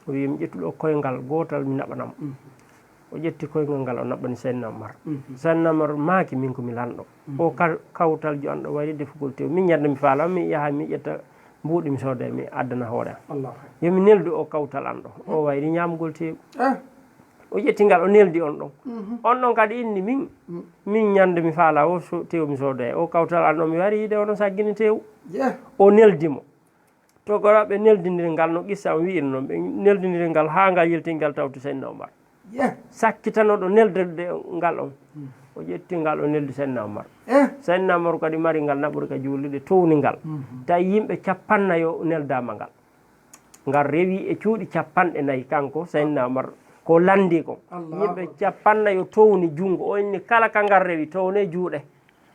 O wi'i, "Mi ƴettu ɗo koyngal gootal, mi naɓana mo." Mhm. O ƴetti koyngal ngal, o naɓani Seydina Umar. Mhm. Seydina Umar maaki, "Min ko mi lanɗo. Mhm. O ka-, kawtal jo an ɗo wayri defugol teewu. Min ñande mi faala, mi yaha, mi ƴetta mbuuɗi, mi sooda, mi addana hoore am. Allahu Akbar. Yo mi neldu o kawtal an ɗo. O wayri ñaamugol teewu." Eh. O ƴetti ngal, o neldi on ɗon. Mhm. On ɗon kadi inni min, Mm. min ñande mi faala o so-, teewu mi soodoya. O kawtal an ɗon mi wari yiide ono saggini teewu. Yeah. O neldi mo. Togoraaɓe neldindiri ngal no qissa on wi'iri non. Ɓe neldindiri ngal haa ngal yilti ngal tawti Seydina Umar. Yeah. Sakkitanoɗo neldirde ngal on. Mm. O ƴetti ngal, o neldi Seydina Umar. Eh. Seydina Umar kadi mari ngal naɓori ka juulirde, towni ngal. Mhm. Tawi yimɓe cappannayo neldaama ngal. Ngal rewi e cuuɗi cappanɗe nayi, kanko Seydina Umar, ko lanndi kon. Allahu Akbar. Yimɓe cappannayo towni junngo, o inni kala ka ngal rewi, towne juuɗe.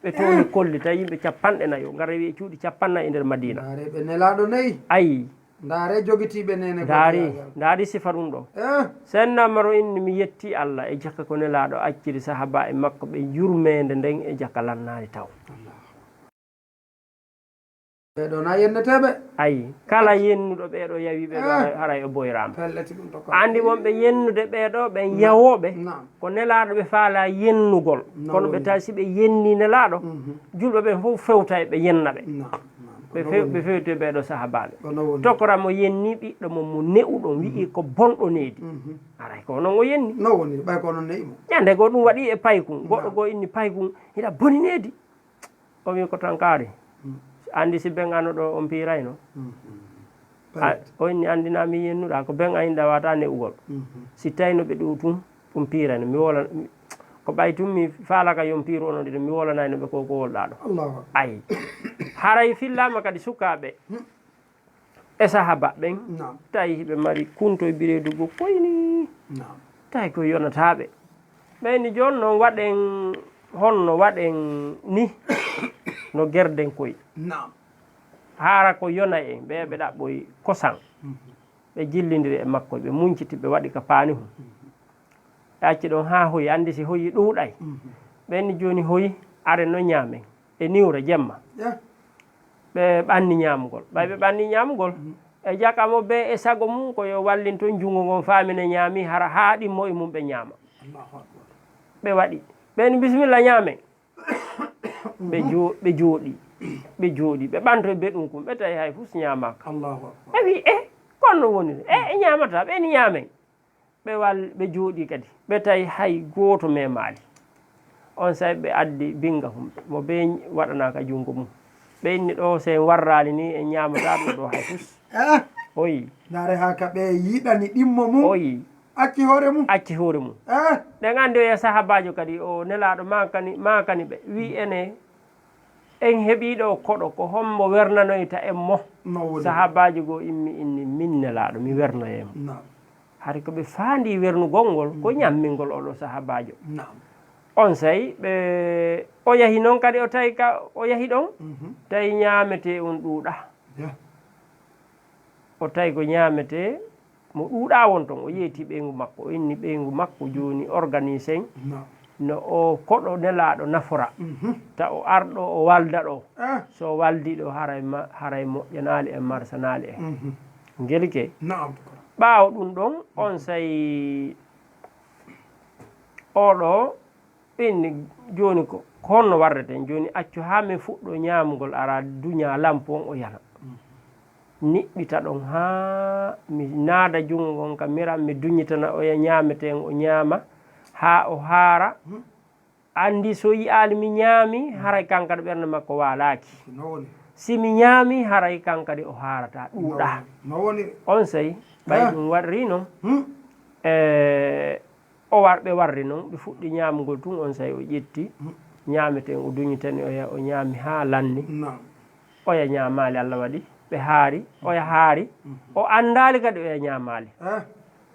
Ɓe towni Eh. kolli, tawi yimɓe cappanɗe nayo, ngal rewi e cuuɗi cappannayi e nder Madiina. Ndaare ɓe Nelaaɗo nayi. Ayi. Ndaare jogitiiɓe neene Ndaari, gooto yaagal. Ndaari sifa ɗum ɗo. Eh. Seydina Umar o inni, "Mi yetti Allah e jaka ko Nelaaɗo acciri sahaaba'en makko ɓe yurmeende nden e jaka lannaari taw." Allahu. Ɓee ɗoo na yenneteeɓe. Ayi, kala yennuɗo ɓee ɗoo yawi ɓee ɗoo, Eh. haray, haray o boyraama. Pellet ɗum to Andi wonɓe yennude ɓee ɗoo, ɓen Naam. yawooɓe, Naam. ko Nelaaɗo ɓe faalaa yennugol. Naam. Kono ɓe tawi si ɓe yennii Nelaaɗo, Mhm. julɓe ɓen fof fewta e ɓe yenna ɓe. Naam, naam. Ɓe few-, ɓe fewti e ɓee ɗoo sahaabaaɓe. Ko non woni. Tokora mo yenni ɓiɗɗo mo, mo ne'uɗo, wi'i ko bonɗo needi. Mhm. Aray ko non o yenni. Non woni, ɓay ko non ne'i mo. Ɲande goo ɗun waɗi e paykun. Goɗɗo goo inni paykun, hiɗa boni needi. O wi'i ko tan kaari. Mm. Anndi si ben ano ɗoo on piirayno. Mm, mm. A, o inni anndi naa mi yennuɗaa, ko ben a inɗa wata ne'ugol. Mhm. Si tawino ɓe ɗoo tun, ɗun piirayno. Mi wola, mi, ko ɓay tun mi faalaka yo on piiru onon ɗiɗo, mi wolanayno ɓe ko, ko wolɗaa ɗoo. Allahu Akbar. Ay. Haray fillaama kadi sukaaɓe. Hmm. E sahaaba ɓen, naam, tawi hiɓe mari kunto e bireedu goo koyni, naam, tawi ko yonataaɓe. Ɓe inni jooni non waɗen, honno waɗen ni no gerden koy. Naam. Hara ko yonay en, ɓe, ɓe ɗaɓɓoy kosan. Mhm. Ɓe jillindiri e makko, ɓe munciti, ɓe waɗi ka paanihun. Mhm. Ɓe acci ɗon haa hoyi, anndi si hoyi ɗuuɗay. Mhm. Ɓe inni jooni hoyi, are no ɲaamen. E niwre jemma. Eh. Ɓe ɓanni ɲaamugol. Ɓay ɓe ɓanni ɲaamugol, mhm, e jaka mo bee e sago mun ko yo wallin ton junngo ngon faa mine ɲaami, hara haa ɗimmo e mun ɓe ɲaama. Allahu Akbar. Ɓe waɗi. Ɓe inni bisimilla ɲaamen. Ɓe jo-, ɓe jooɗi. Ɓe jooɗi. Ɓe ɓanto e beɗun kun. Ɓe tawi hay fus ɲaamaaka. Allahu Akbar. Ɓe wi'i, eh, ko honno woniri? Eh, e ɲaamataa. Ɓe inni ɲaamen. Ɓe wal-, ɓe jooɗii kadi. Ɓe tawi hay gooto memaali. Onsay ɓe addi binga humɓe. Mo bee waɗanaaka junngo mun. Ɓe inni ɗoo si en warraali ni en ɲaamataa ɗoo ɗoo hay fus. Eh? Oyi. Ndaare haa ka ɓe yiɗani ɗimmo mun. Oyi. Acci hoore mun. Acci hoore mun. Eh? Ɗen anndi oya sahaabaajo kadi o Nelaaɗo maakani, maakani ɓe. Wi'i ene En heɓii ɗoo koɗo, ko hombo wernanoyta en mo? No woni. Sahaabaajo goo immi inni, min Nelaaɗo, mi wernoyay mo. Naam. Hari ko ɓe faandii wernugol ngol, ko ɲammingol oo ɗoo sahaabaajo. Naam. Onsay ɓe, o yahi non kadi, o tawi ka, o yahi ɗon, mhm, tawi ɲaametee on ɗuuɗaa. Ya. O tawi ko ɲaametee, mo ɗuuɗaa won ton, o yeetii ɓeyngu makko, o inni ɓeyngu makko, jooni organisen, naam, no o koɗo Nelaaɗo nafora, mhm, ta o ar ɗoo, o walda ɗoo. Eh. So o waldii ɗoo, haray ma-, haray moƴƴanaali en, marsanaali en. Mhm. Ngelike. Naam. Ɓaawo ɗun ɗon, onsay oo ɗoo Ɓe inni, jooni ko, ko honno warreten? Jooni accu haa min fuɗɗoo ɲaamugol, araa duɲaa lampu on o yana. Niɓɓita ɗon haa mi naada junngo ngon ka mira, mi duɲitana oya ɲaametee on, o ɲaama haa o haara. Anndi so yi'aali mi ɲaami, haray kan kadi ɓernde makko waalaaki. No woni. Si mi ɲaami, haray kan kadi o haarataa, ɗuuɗaa. No woni. Onsay, ɓay ɗun warri non, e, O war-, ɓe warri non, ɓe fuɗɗi ɲaamugol tun, onsay o ƴetti ɲaameteen, o duɲitani oya, o ɲaami haa lanni. Naam. Oya ɲaamaali, Alla waɗi ɓe haari, oya haari. Mhm. O anndaali kadi oya ɲaamaali. Eh.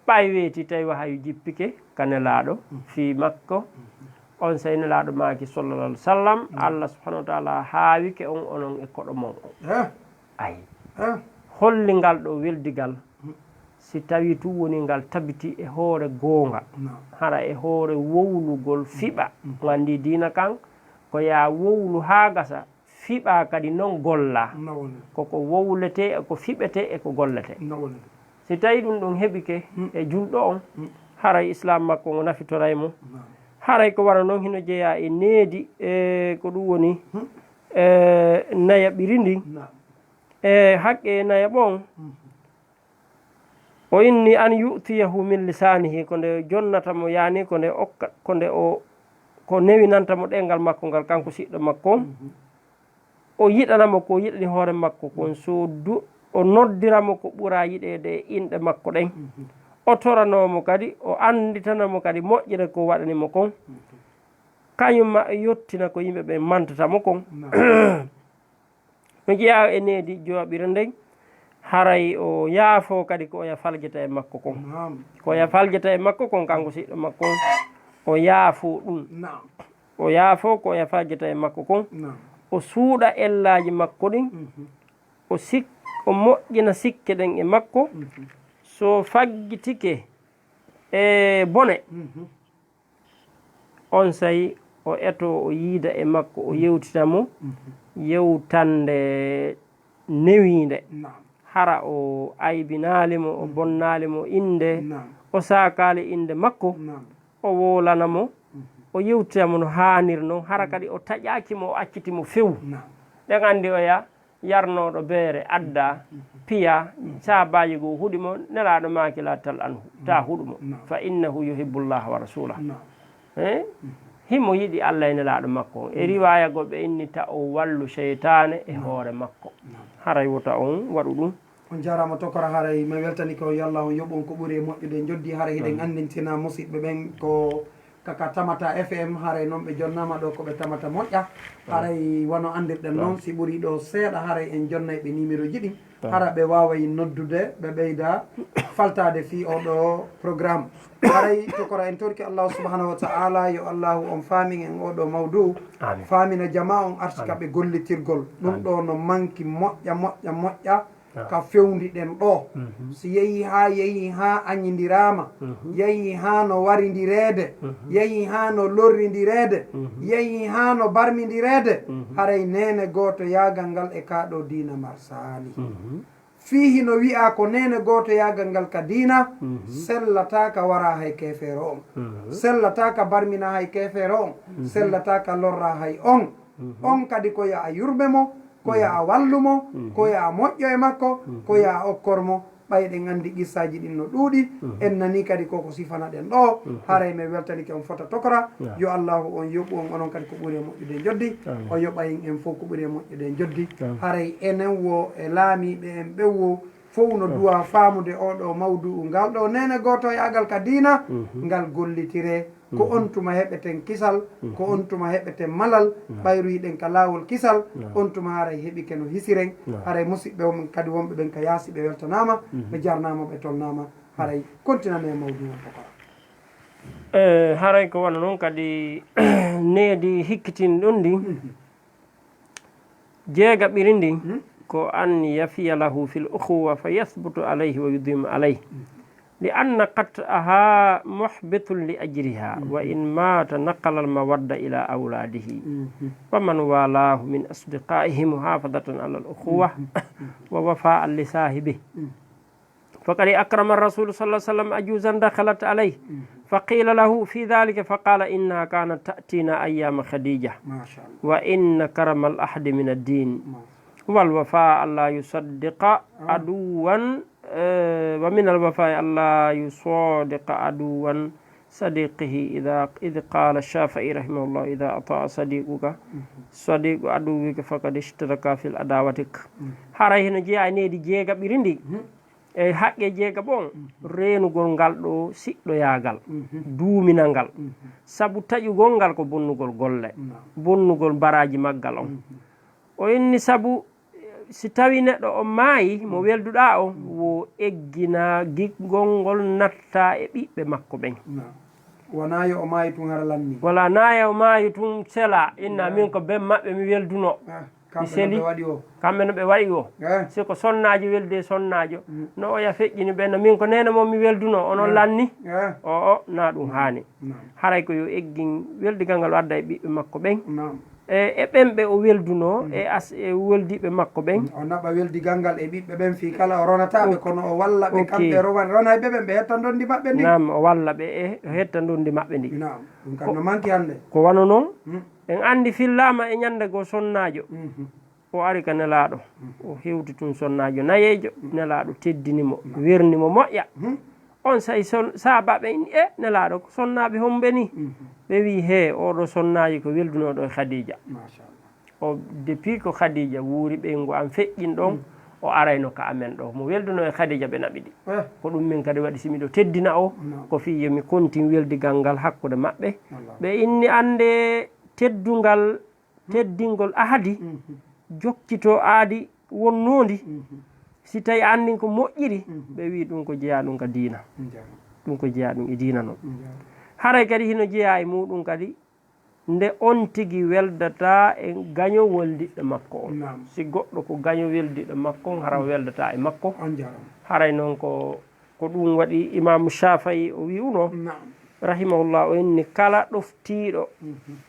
Ɓay weeti tawi wahayu jippike ka Nelaaɗo, mhm, fii makko. Mhm. Onsay Nelaaɗo maaki, sallallahu alaihi wasallam, naam, Alla subhanahu wa ta'ala haawike on onon e koɗo mon on. Eh. Ayi. Eh. Holli ngal ɗoo weldigal. Si tawii tun woni ngal tabitii e hoore goonga, naam, hara e hoore wowlugol fiɓa, mhm, mo anndii diina kan, ko yaa wowlu haa gasa, fiɓaa kadi non gollaa. No woni. Ko ko wowletee, e ko fiɓetee, e ko golletee. No woni. Si tawii ɗun ɗon heɓike, hmm, e julɗo on, hmm, haray Islaam makko on nafitoray mo. Naam. Haray ko wano non hino jeyaa e needi, e ko ɗun woni, hmm, e nayaɓiri ndin. Naam. E haqqe nayaɓo on, mhm. O inni an yu'tiyahu min lisaanihi, ko nde jonnata mo, yaani ko nde okka, ko nde o, ko newinanta mo ɗemngal makko ngal, kanko siɗɗo makko. Mhm. O yiɗana mo ko o yiɗani hoore makko kon, so du-, o noddira mo ko ɓura yiɗeede e inɗe makko ɗen. Mhm. O toranoo mo kadi, o annditana mo kadi moƴƴere ko waɗani mo kon. Mhm. Kañum ma o yottina ko yimɓe ɓen mantata mo kon. Naam. No jeyaa e needi jooɓire nden, haray o yaafoo kadi ko oya faljata e makko kon. Naam. Ko oya faljata e makko kon, kanko siɗɗo makko on, o yaafoo ɗun. Naam. O yaafoo ko oya faljata e makko kon. Naam. O suuɗa ellaaji makko ɗin. Mhm. O sik-, o moƴƴina sikke ɗen e makko. Mhm. So faggitike e bone, mhm. Onsay o etoo, o yiida e makko, o yewtita mo, mhm, yewtannde newiinde. Naam. Hara o aybinaali mo, o, mhm, bonnaali mo innde, naam, o saakaali innde makko, naam, o wowlana mo, mhm, o yewtita mo no haaniri non, hara, mhm, kadi o taƴaaki mo, o acciti mo few. Naam. Ɗen anndi oya yarnooɗo beere adda, piya, sahaabaajo goo huɗi mo, Nelaaɗo maaki, "Laa tal'anhu, taa huɗu mo, fa innahu yuhibbu Llaaha wa rasuulahu." Eh? Himo yiɗi Alla e Nelaaɗo makko on. E riwaaya goo ɓe inni ta o wallu seytaane e hoore makko. Haray wota on waɗu ɗun. On jaaraama tokora, haray mi weltanike on, yo Alla on yoɓu on ko ɓuri e moƴƴude e njoddi. Haray hiɗen anndintina musiɓɓe ɓen ko ka, ka tamata F M, haray non ɓe jonnaama ɗoo ko ɓe tamata moƴƴa. Haray wano anndirɗen non, si ɓurii ɗoo seeɗa, haray en jonnay ɓe nimerooji ɗin. Hara ɓe waaway noddude, ɓe ɓeyda faltaade fii oo ɗoo programme. Haray tokora en torki Allaahu subhaanahu wa ta'aalaa, yo Allaahu on faamin en oo ɗoo mawduu, faamina jamaa on, arti ka ɓe gollitirgol. Ɗun ɗoo no manki moƴƴa, moƴƴa, moƴƴa. Ka fewndi ɗen ɗoo. Si yehii haa, yehii haa añindiraama, yehii haa no warindireede, yehii haa no lorrindireede, yehii haa no barmindireede, haray neene gootoyaagal ngal e kaa ɗoo diina marsaali. Fii hino wi'aa ko neene gootoyaagal ngal ka diina, sellataa ka waraa hay keefeero on, sellataa ka barminaa hay keefeero on, sellataa ka lorraa hay on. On kadi ko yo a yurme mo, ko yo a wallu mo, ko yo a moƴƴo e makko, ko yo a okkor mo. Ɓay eɗen anndi qissaaji ɗin no ɗuuɗi, en nanii kadi ko ko sifanaɗen ɗoo. Haray men weltanike on fota tokora. Yo Allaahu on yoɓu on, onon kadi ko ɓuri e moƴƴude e njoddi. O yoɓa en en fow ko ɓuri e moƴƴude e njoddi. Haray enen woo e laamiiɓe en ɓen woo, fow no duwaa faamude oo ɗoo mawdu'u ngal ɗoo neene gootoyaagal ka diina, ngal gollitiree. Ko on tuma heɓeten kisal, ko on tuma heɓeten malal, ɓayru hiɗen ka laawol kisal, on tuma haray heɓike no hisiren. Haray musiɓɓe on kadi wonɓe ɓen ka yaasi ɓe weltanaama, ɓe jarnaama, ɓe tolnaama. Haray kontinanee mawduu on tokora. E, haray ko wano non kadi needi hikkitin ɗon ndi. Jeegaɓiri ndin ko an yafiya lahu fil ukhuwa fa yathbutu alayhi wa yudimu alayhi. Li anna qat'aha muhbitun li ajriha, wa in mata naqala al mawadda ila awladihi wa man walahu min asdiqaihi muhafadatan ala al ukhuwa wa wafaan li sahibihi. فقد أكرم الرسول صلى الله عليه وسلم عجوزا دخلت عليه فقيل له في ذلك فقال إنها كانت تأتينا أيام خديجة. ما شاء الله. وإن كرم العهد من الدين. ما شاء الله. والوفاء ألا يصدق آه. عدوا، آه، ومن الوفاء ألا يصادق عدوا صديقه إذا، إذ قال الشافعي رحمه الله: إذا أطاع صديقك صديق عدوك فقد اشتركا في عداوتك. Haray hino jeyaa e needi jeegaɓiri ndi. E haqqee jeegaɓo on, reenugol ngal ɗoo siɗɗoyaagal, duuminal ngal. Sabu taƴugol ngal ko bonnugol golle, bonnugol baraaji maggal on. O inni sabu, eh, si tawii neɗɗo on maayi, mo welduɗaa on, wo eggina giggol ngol natta e ɓiɓɓe makko ɓen. Naam. Wanaa yo o maayi tun hara lanni. Wala, naa yo maayi tun sela, inna min ko ben maɓɓe mi weldunoo. Ah. Mi seli kamɓe no ɓe waɗi o. Eh. Si ko sonnaajo weldi e sonnaajo, no oya feƴƴini ɓe, no min ko neene mon mi weldunoo, onon lanni? Eh. O, o, naa ɗum haani. Naam. Haray ko yo eggin weldigal ngal o adda e ɓiɓɓe makko ɓen. Naam. E, e ɓen ɓe o weldunoo, e as-, e weldiiɓe makko ɓen. O naɓa weldigal ngal e ɓiɓɓe ɓen fii kala o ronata ɓe, kono o walla ɓe kamɓe rowan-, ronayɓe ɓen, ɓe hetta ndondi maɓɓe ndin. Naam, o walla ɓe e hetta ndondi maɓɓe ndin. Naam, ɗum kam no manki hannde. Ko wano non, en anndi fillaama e ñannde goo sonnaajo. Mhm. O ari ka Nelaaɗo, o hewti tun sonnaajo nayeejo, Nelaaɗo teddini mo, werni mo moƴƴa. On saa'i son-, sahaabaaɓe inni, "E Nelaaɗo, ko sonnaaɓe homɓe nii?" Ɓe wi'i, "Hee, oo ɗoo sonnaajo ko weldunooɗo e Khadiija." Machallah. O, depuis ko Khadiija wuuri, ɓeyngu an feƴƴin ɗon, o arayno ka amen ɗoo. Mo weldunoo e Khadiija ɓe naɓidi. Eh. Ko ɗum min kadi waɗi si miɗo teddina o, ko fii yo mi kontin weldigal ngal hakkunde maɓɓe. Wallahi. Ɓe inni annde teddungal teddingol ahadi, jokkitoo aadi wonnoondi, si tawii anndin ko moƴƴiri, ɓe wi'i ɗum ko jeyaa ɗum ka diina. Ɗum ko jeyaa ɗum e diina non. Haray kadi hino jeyaa e muuɗum kadi, nde on tigi weldataa e gaño weldiiɓe makko on. Naam. Si goɗɗo ko gaño weldiiɓe makko on, hara o weldataa e makko. On jaaraama. Haray non ko Ko ɗum waɗi Imaamu Shaafi'i o wi'uno, Naam. rahimahullah, o inni, "Kala ɗoftiiɗo,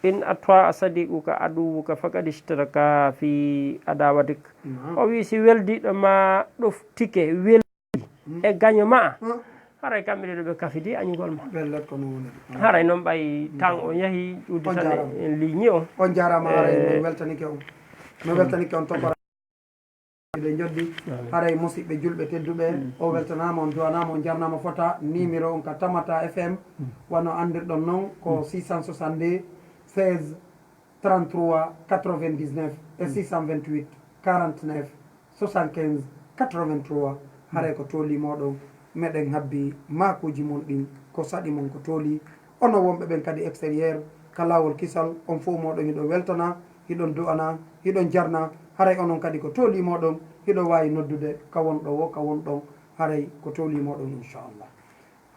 in atwa sadiquka aduwuka faqad ishtaraka fi adawatik." Naam. O wi'i, si weldiiɗo ma ɗoftike, weldi e gaño ma, haray kamɓe ɗiɗo ɓe kafidi añugol ma. Bellet ko no woni. Haray non ɓay tan o yahi ƴudditane en ligne o. On jaaraama, haray mi weltanike on. Mi weltanike on tokora. Joddi, haray musiɓɓe julɓe tedduɓe, o weltanaama, on duwanaama, on jarnaama fota. Numéro on ka Tamata F M, wano anndirɗon non, ko six cent soixante-deux, seize, trente-trois, quatre-vingt-dix-neuf e six cent vingt-huit, quarante-neuf, soixante-quinze, quatre-vingt-trois. Haray ko tooli mooɗon, meɗen habbi maakuuji mon ɗin, ko saɗi mon ko tooli. Onon wonɓe ɓen kadi extérieur, ka laawol kisal, on fow mooɗon hiɗon weltana, hiɗon du'ana, hiɗon jarna. Haray onon kadi ko tooli mooɗon, hiɗon waawi noddude ka wonɗo woo, ka wonɗon. Haray ko tooli mooɗon, inchallah.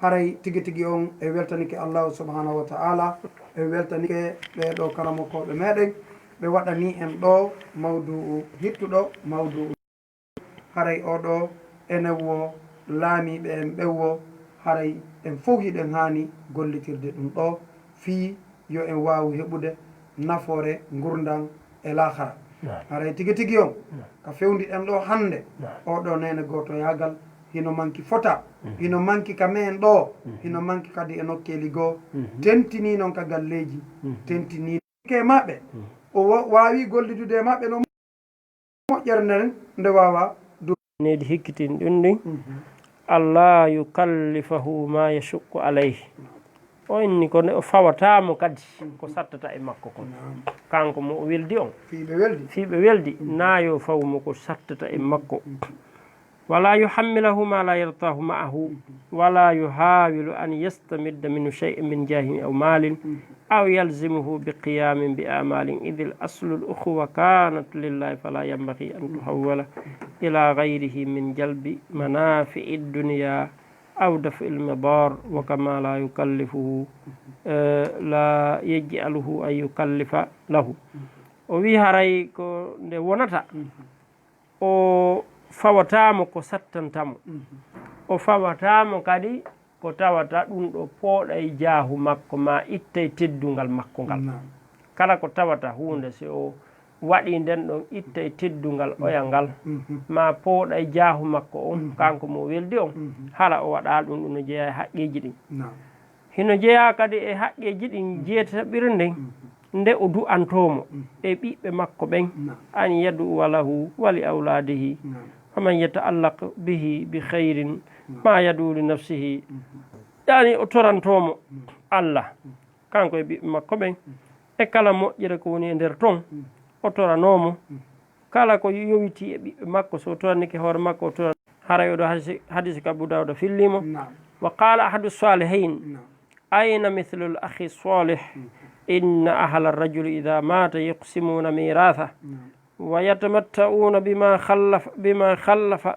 Haray tigi tigi on e weltanike Allahu subhanahu wa ta'ala, e weltanike ɓee ɗoo karamokooɓe meɗen, ɓe waɗani en ɗoo mawdu'u hittuɗo, mawdu'u. Haray oo ɗoo enen woo, laamiiɓe en ɓen woo, haray en fow hiɗen haani gollitirde ɗun ɗoo, fii yo en waawu heɓude nafoore ngurndan e laahara. Naam. Haray tigi tigi on, naam, ka fewndiɗen ɗoo hannde, naam, oo ɗoo neene gootoyaagal hino manki fota, mhm, hino manki ka men ɗoo, mhm, hino manki kadi e nokkeeli goo, mhm, tentinii non ka galleeji, mhm, tentinii ke maɓɓe. Mhm. O wa-, waawi gollidude e maɓɓe non moƴƴere nden nde waawaa du-. Needi hikkitin ɗun ɗin. Mhm. Alla yukallifahu ma yashuqqu alayhi. O inni ko ne o fawataa mo kadi ko sattata e makko kon. Naam. Kanko mo o weldi on. Fii ɓe weldi. Fii ɓe weldi, mhm, naa yo faw mo ko sattata e makko. Mhm. Wala yuhammilahu ma la yartahu ma'ahu. Mhm. Wala yuhawilu an yastamidda minhu shay'an min jahin aw malin. Mhm. أو يلزمه بقيام بأعمال، إذ الأصل الأخوة كانت لله، فلا ينبغي أن تحول إلى غيره من جلب منافع الدنيا أو دفع المضار، وكما لا يكلفه، آه، لا يجعله أن يكلف له. O wi'i haray ko nde wonata, o fawataa mo ko sattanta mo. Mhm. O fawataa mo kadi ko tawata ɗun ɗoo pooɗay jaahu makko, maa ittay teddungal makko ngal. Naam. Kala ko tawata huunde, si o waɗii nden ɗon, ittay teddungal oya ngal, mhm, maa pooɗay jaahu makko on, mhm, kanko mo weldi on, mhm, hara o waɗaa ɗun, ɗun no jeyaa e haqqeeji ɗin. Naam. Hino jeyaa kadi e haqqeeji ɗin, mhm, jeetaɓirde nden, mhm, nde o du'antoo mo, mhm, e ɓiɓɓe makko ɓen, naam, أن يدعو له ولأولاده، naam, فمن يتعلق به بخير، naam، ما يدعو لنفسه. Mhm. Yani o torantoo mo, mhm, Alla, mhm, kanko e ɓiɓɓe makko ɓen, mhm, e kala moƴƴere ko woni e nder ton, mhm, o toranoo mo. Mhm. Kala ko yowitii e ɓiɓɓe makko, so o toranike hoore makko, o toran-, haray oo ɗoo hadisi, hadisi ko Abu Dawuda fillii mo. Naam. وقال أحد الصالحين، naam، أين مثل الأخ الصالح؟ Mhm. إن أهل الرجل إذا مات يقسمون ميراثه، naam، ويتمتعون بما خلف، بما خلف، mhm،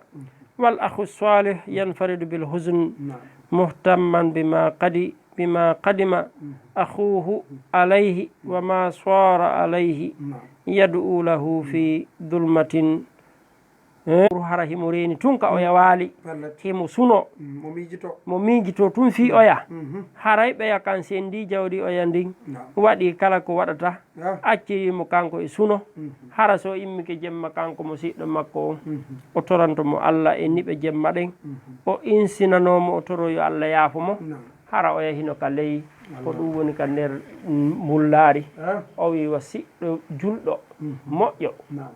والأخ الصالح ينفرد بالحزن، naam، مهتما بما قد-، بما قدم، mhm، أخوه، mhm، عليه، mhm، وما صار عليه، naam، يدعو له، mhm، في ظلمة. Eh, hara himo reeni tun ka oya waali. Pellet. Himo suno. Mm, mo miijitoo. Mo miijitoo tun fii oya. Mhm. Haray ɓeya kan sendii jawdi oya ndin. Naam. Waɗii kala ko waɗata. Ah. Acciri mo kanko e suno. Mhm. Hara so immike jemma kanko mo siɗɗo makko on. Mhm. O toranto mo Alla e niɓe jemma ɗen. Mhm. O insinanoo mo, o toroo yo Alla yaafo mo. Naam. Hara oya hino ka ley. Ko ɗun woni ka nder, mm, mbullaari. Ah. O wi'i wa siɗɗo julɗo, mhm, moƴƴo. Naam.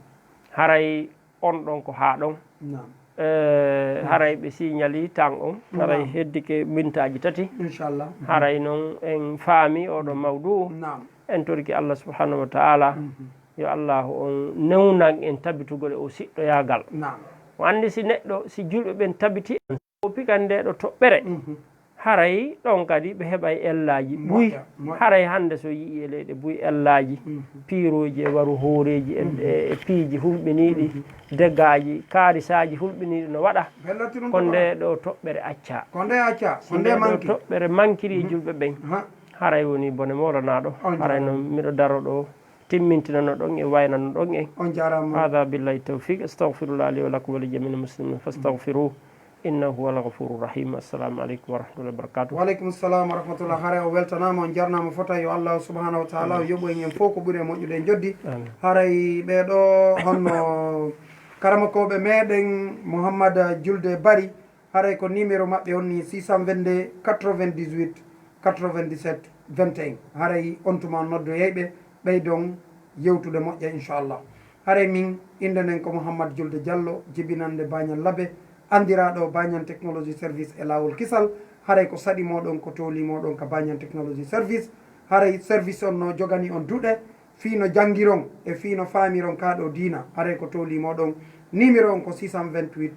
Haray on ɗon ko haa ɗon. Naam. Eh, haray ɓe siñalii tan on, haray heddike mintaaji tati. Inchallah. Haray non en faami oo ɗoo mawdu'u. Naam. En torike Allah subhanahu wa ta'ala, mhm, yo Allahu on newnan en tabitugol e o siɗɗoyaagal. Naam. O anndi si neɗɗo, si julɓe ɓen tabiti, o pikan ndee ɗoo toɓɓere. Mhm. Haray ɗon kadi ɓe heɓay ellaaji buy. Moƴƴa, moƴƴa. Haray hannde so yi'ii e leyɗe buy ellaaji, mhm, piirooji e waru hooreeji e, mhm, e, e piiji hulɓiniiɗi, mhm, degaaji, kaarisaaji hulɓiniiɗi no waɗa. Bellotti ɗum ko ko nde waɗa. Ɗoo toɓɓere accaa. Ko nde accaa, si ko nde ɗoo manki. Toɓɓere mankiri e, mhm, julɓe ɓen. Aha. Haray woni bone moolanaaɗo. On jaaraama. Haray non miɗo daro ɗoo. Timmintinano ɗon e waynano ɗon en. On jaaraama. هذا بالله التوفيق، أستغفر الله لي ولكم ولجميع المسلمين فاستغفروه إنه هو الغفور الرحيم. السلام عليكم ورحمة الله وبركاته. Wa aleykum salam wa rahmatullah. Haray o weltanaama, on jarnaama fota. Yo Allahu subhanahu wa ta'ala o yoɓu en, en fow ko ɓuri e moƴƴude e njoddi. Amin. Haray ɓee ɗoo honno karamokooɓe meɗen Muhammad Julde Bari, haray ko numéro maɓɓe on ni, six cent vingt-deux, quatre-vingt-dix-huit, quatre-vingt-dix-sept, vingt et un. Haray on tuma on noddoyay ɓe, ɓeydon yewtude moƴƴa, inchallah. Haray min, innde nden ko Muhammad Julde Jallo, jibinannde Bañal Labe, anndiraaɗo Bañan Technology Service e laawol kisal. Haray ko saɗi mooɗon, ko tooli mooɗon ka Bañan Technology Service. Haray service on no jogani on duɗe, fii no janngiron e fii no faamiron kaa ɗoo diina. Haray ko tooli mooɗon, numéro on ko six cent vingt-huit,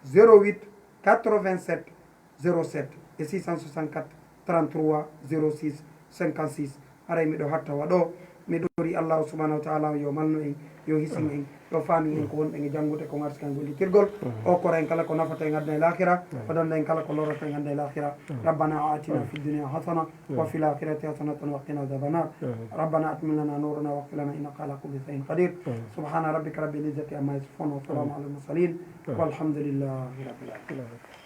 zéro huit, quatre-vingt-sept, zéro sept e six cent soixante-quatre, trente-trois, zéro six, cinquante-six. Haray miɗo hatta wa ɗoo, miɗo tori Allahu subhanahu wa ta'ala yo malnu en, yo hisin en, yo faami en ko wonɗen e janngude, ko ngarti kan gollitirgol. O kora en kala ko nafata en aduna e laakhira, o danda en kala ko lorata en aduna e laakhira. ربنا آتنا في الدنيا حسنة وفي الآخرة حسنة وقنا عذاب النار. ربنا أتمم لنا نورنا واغفر لنا إنك على كل شيء قدير. سبحان ربك رب العزة عما يصفون وسلام على المرسلين والحمد لله رب العالمين.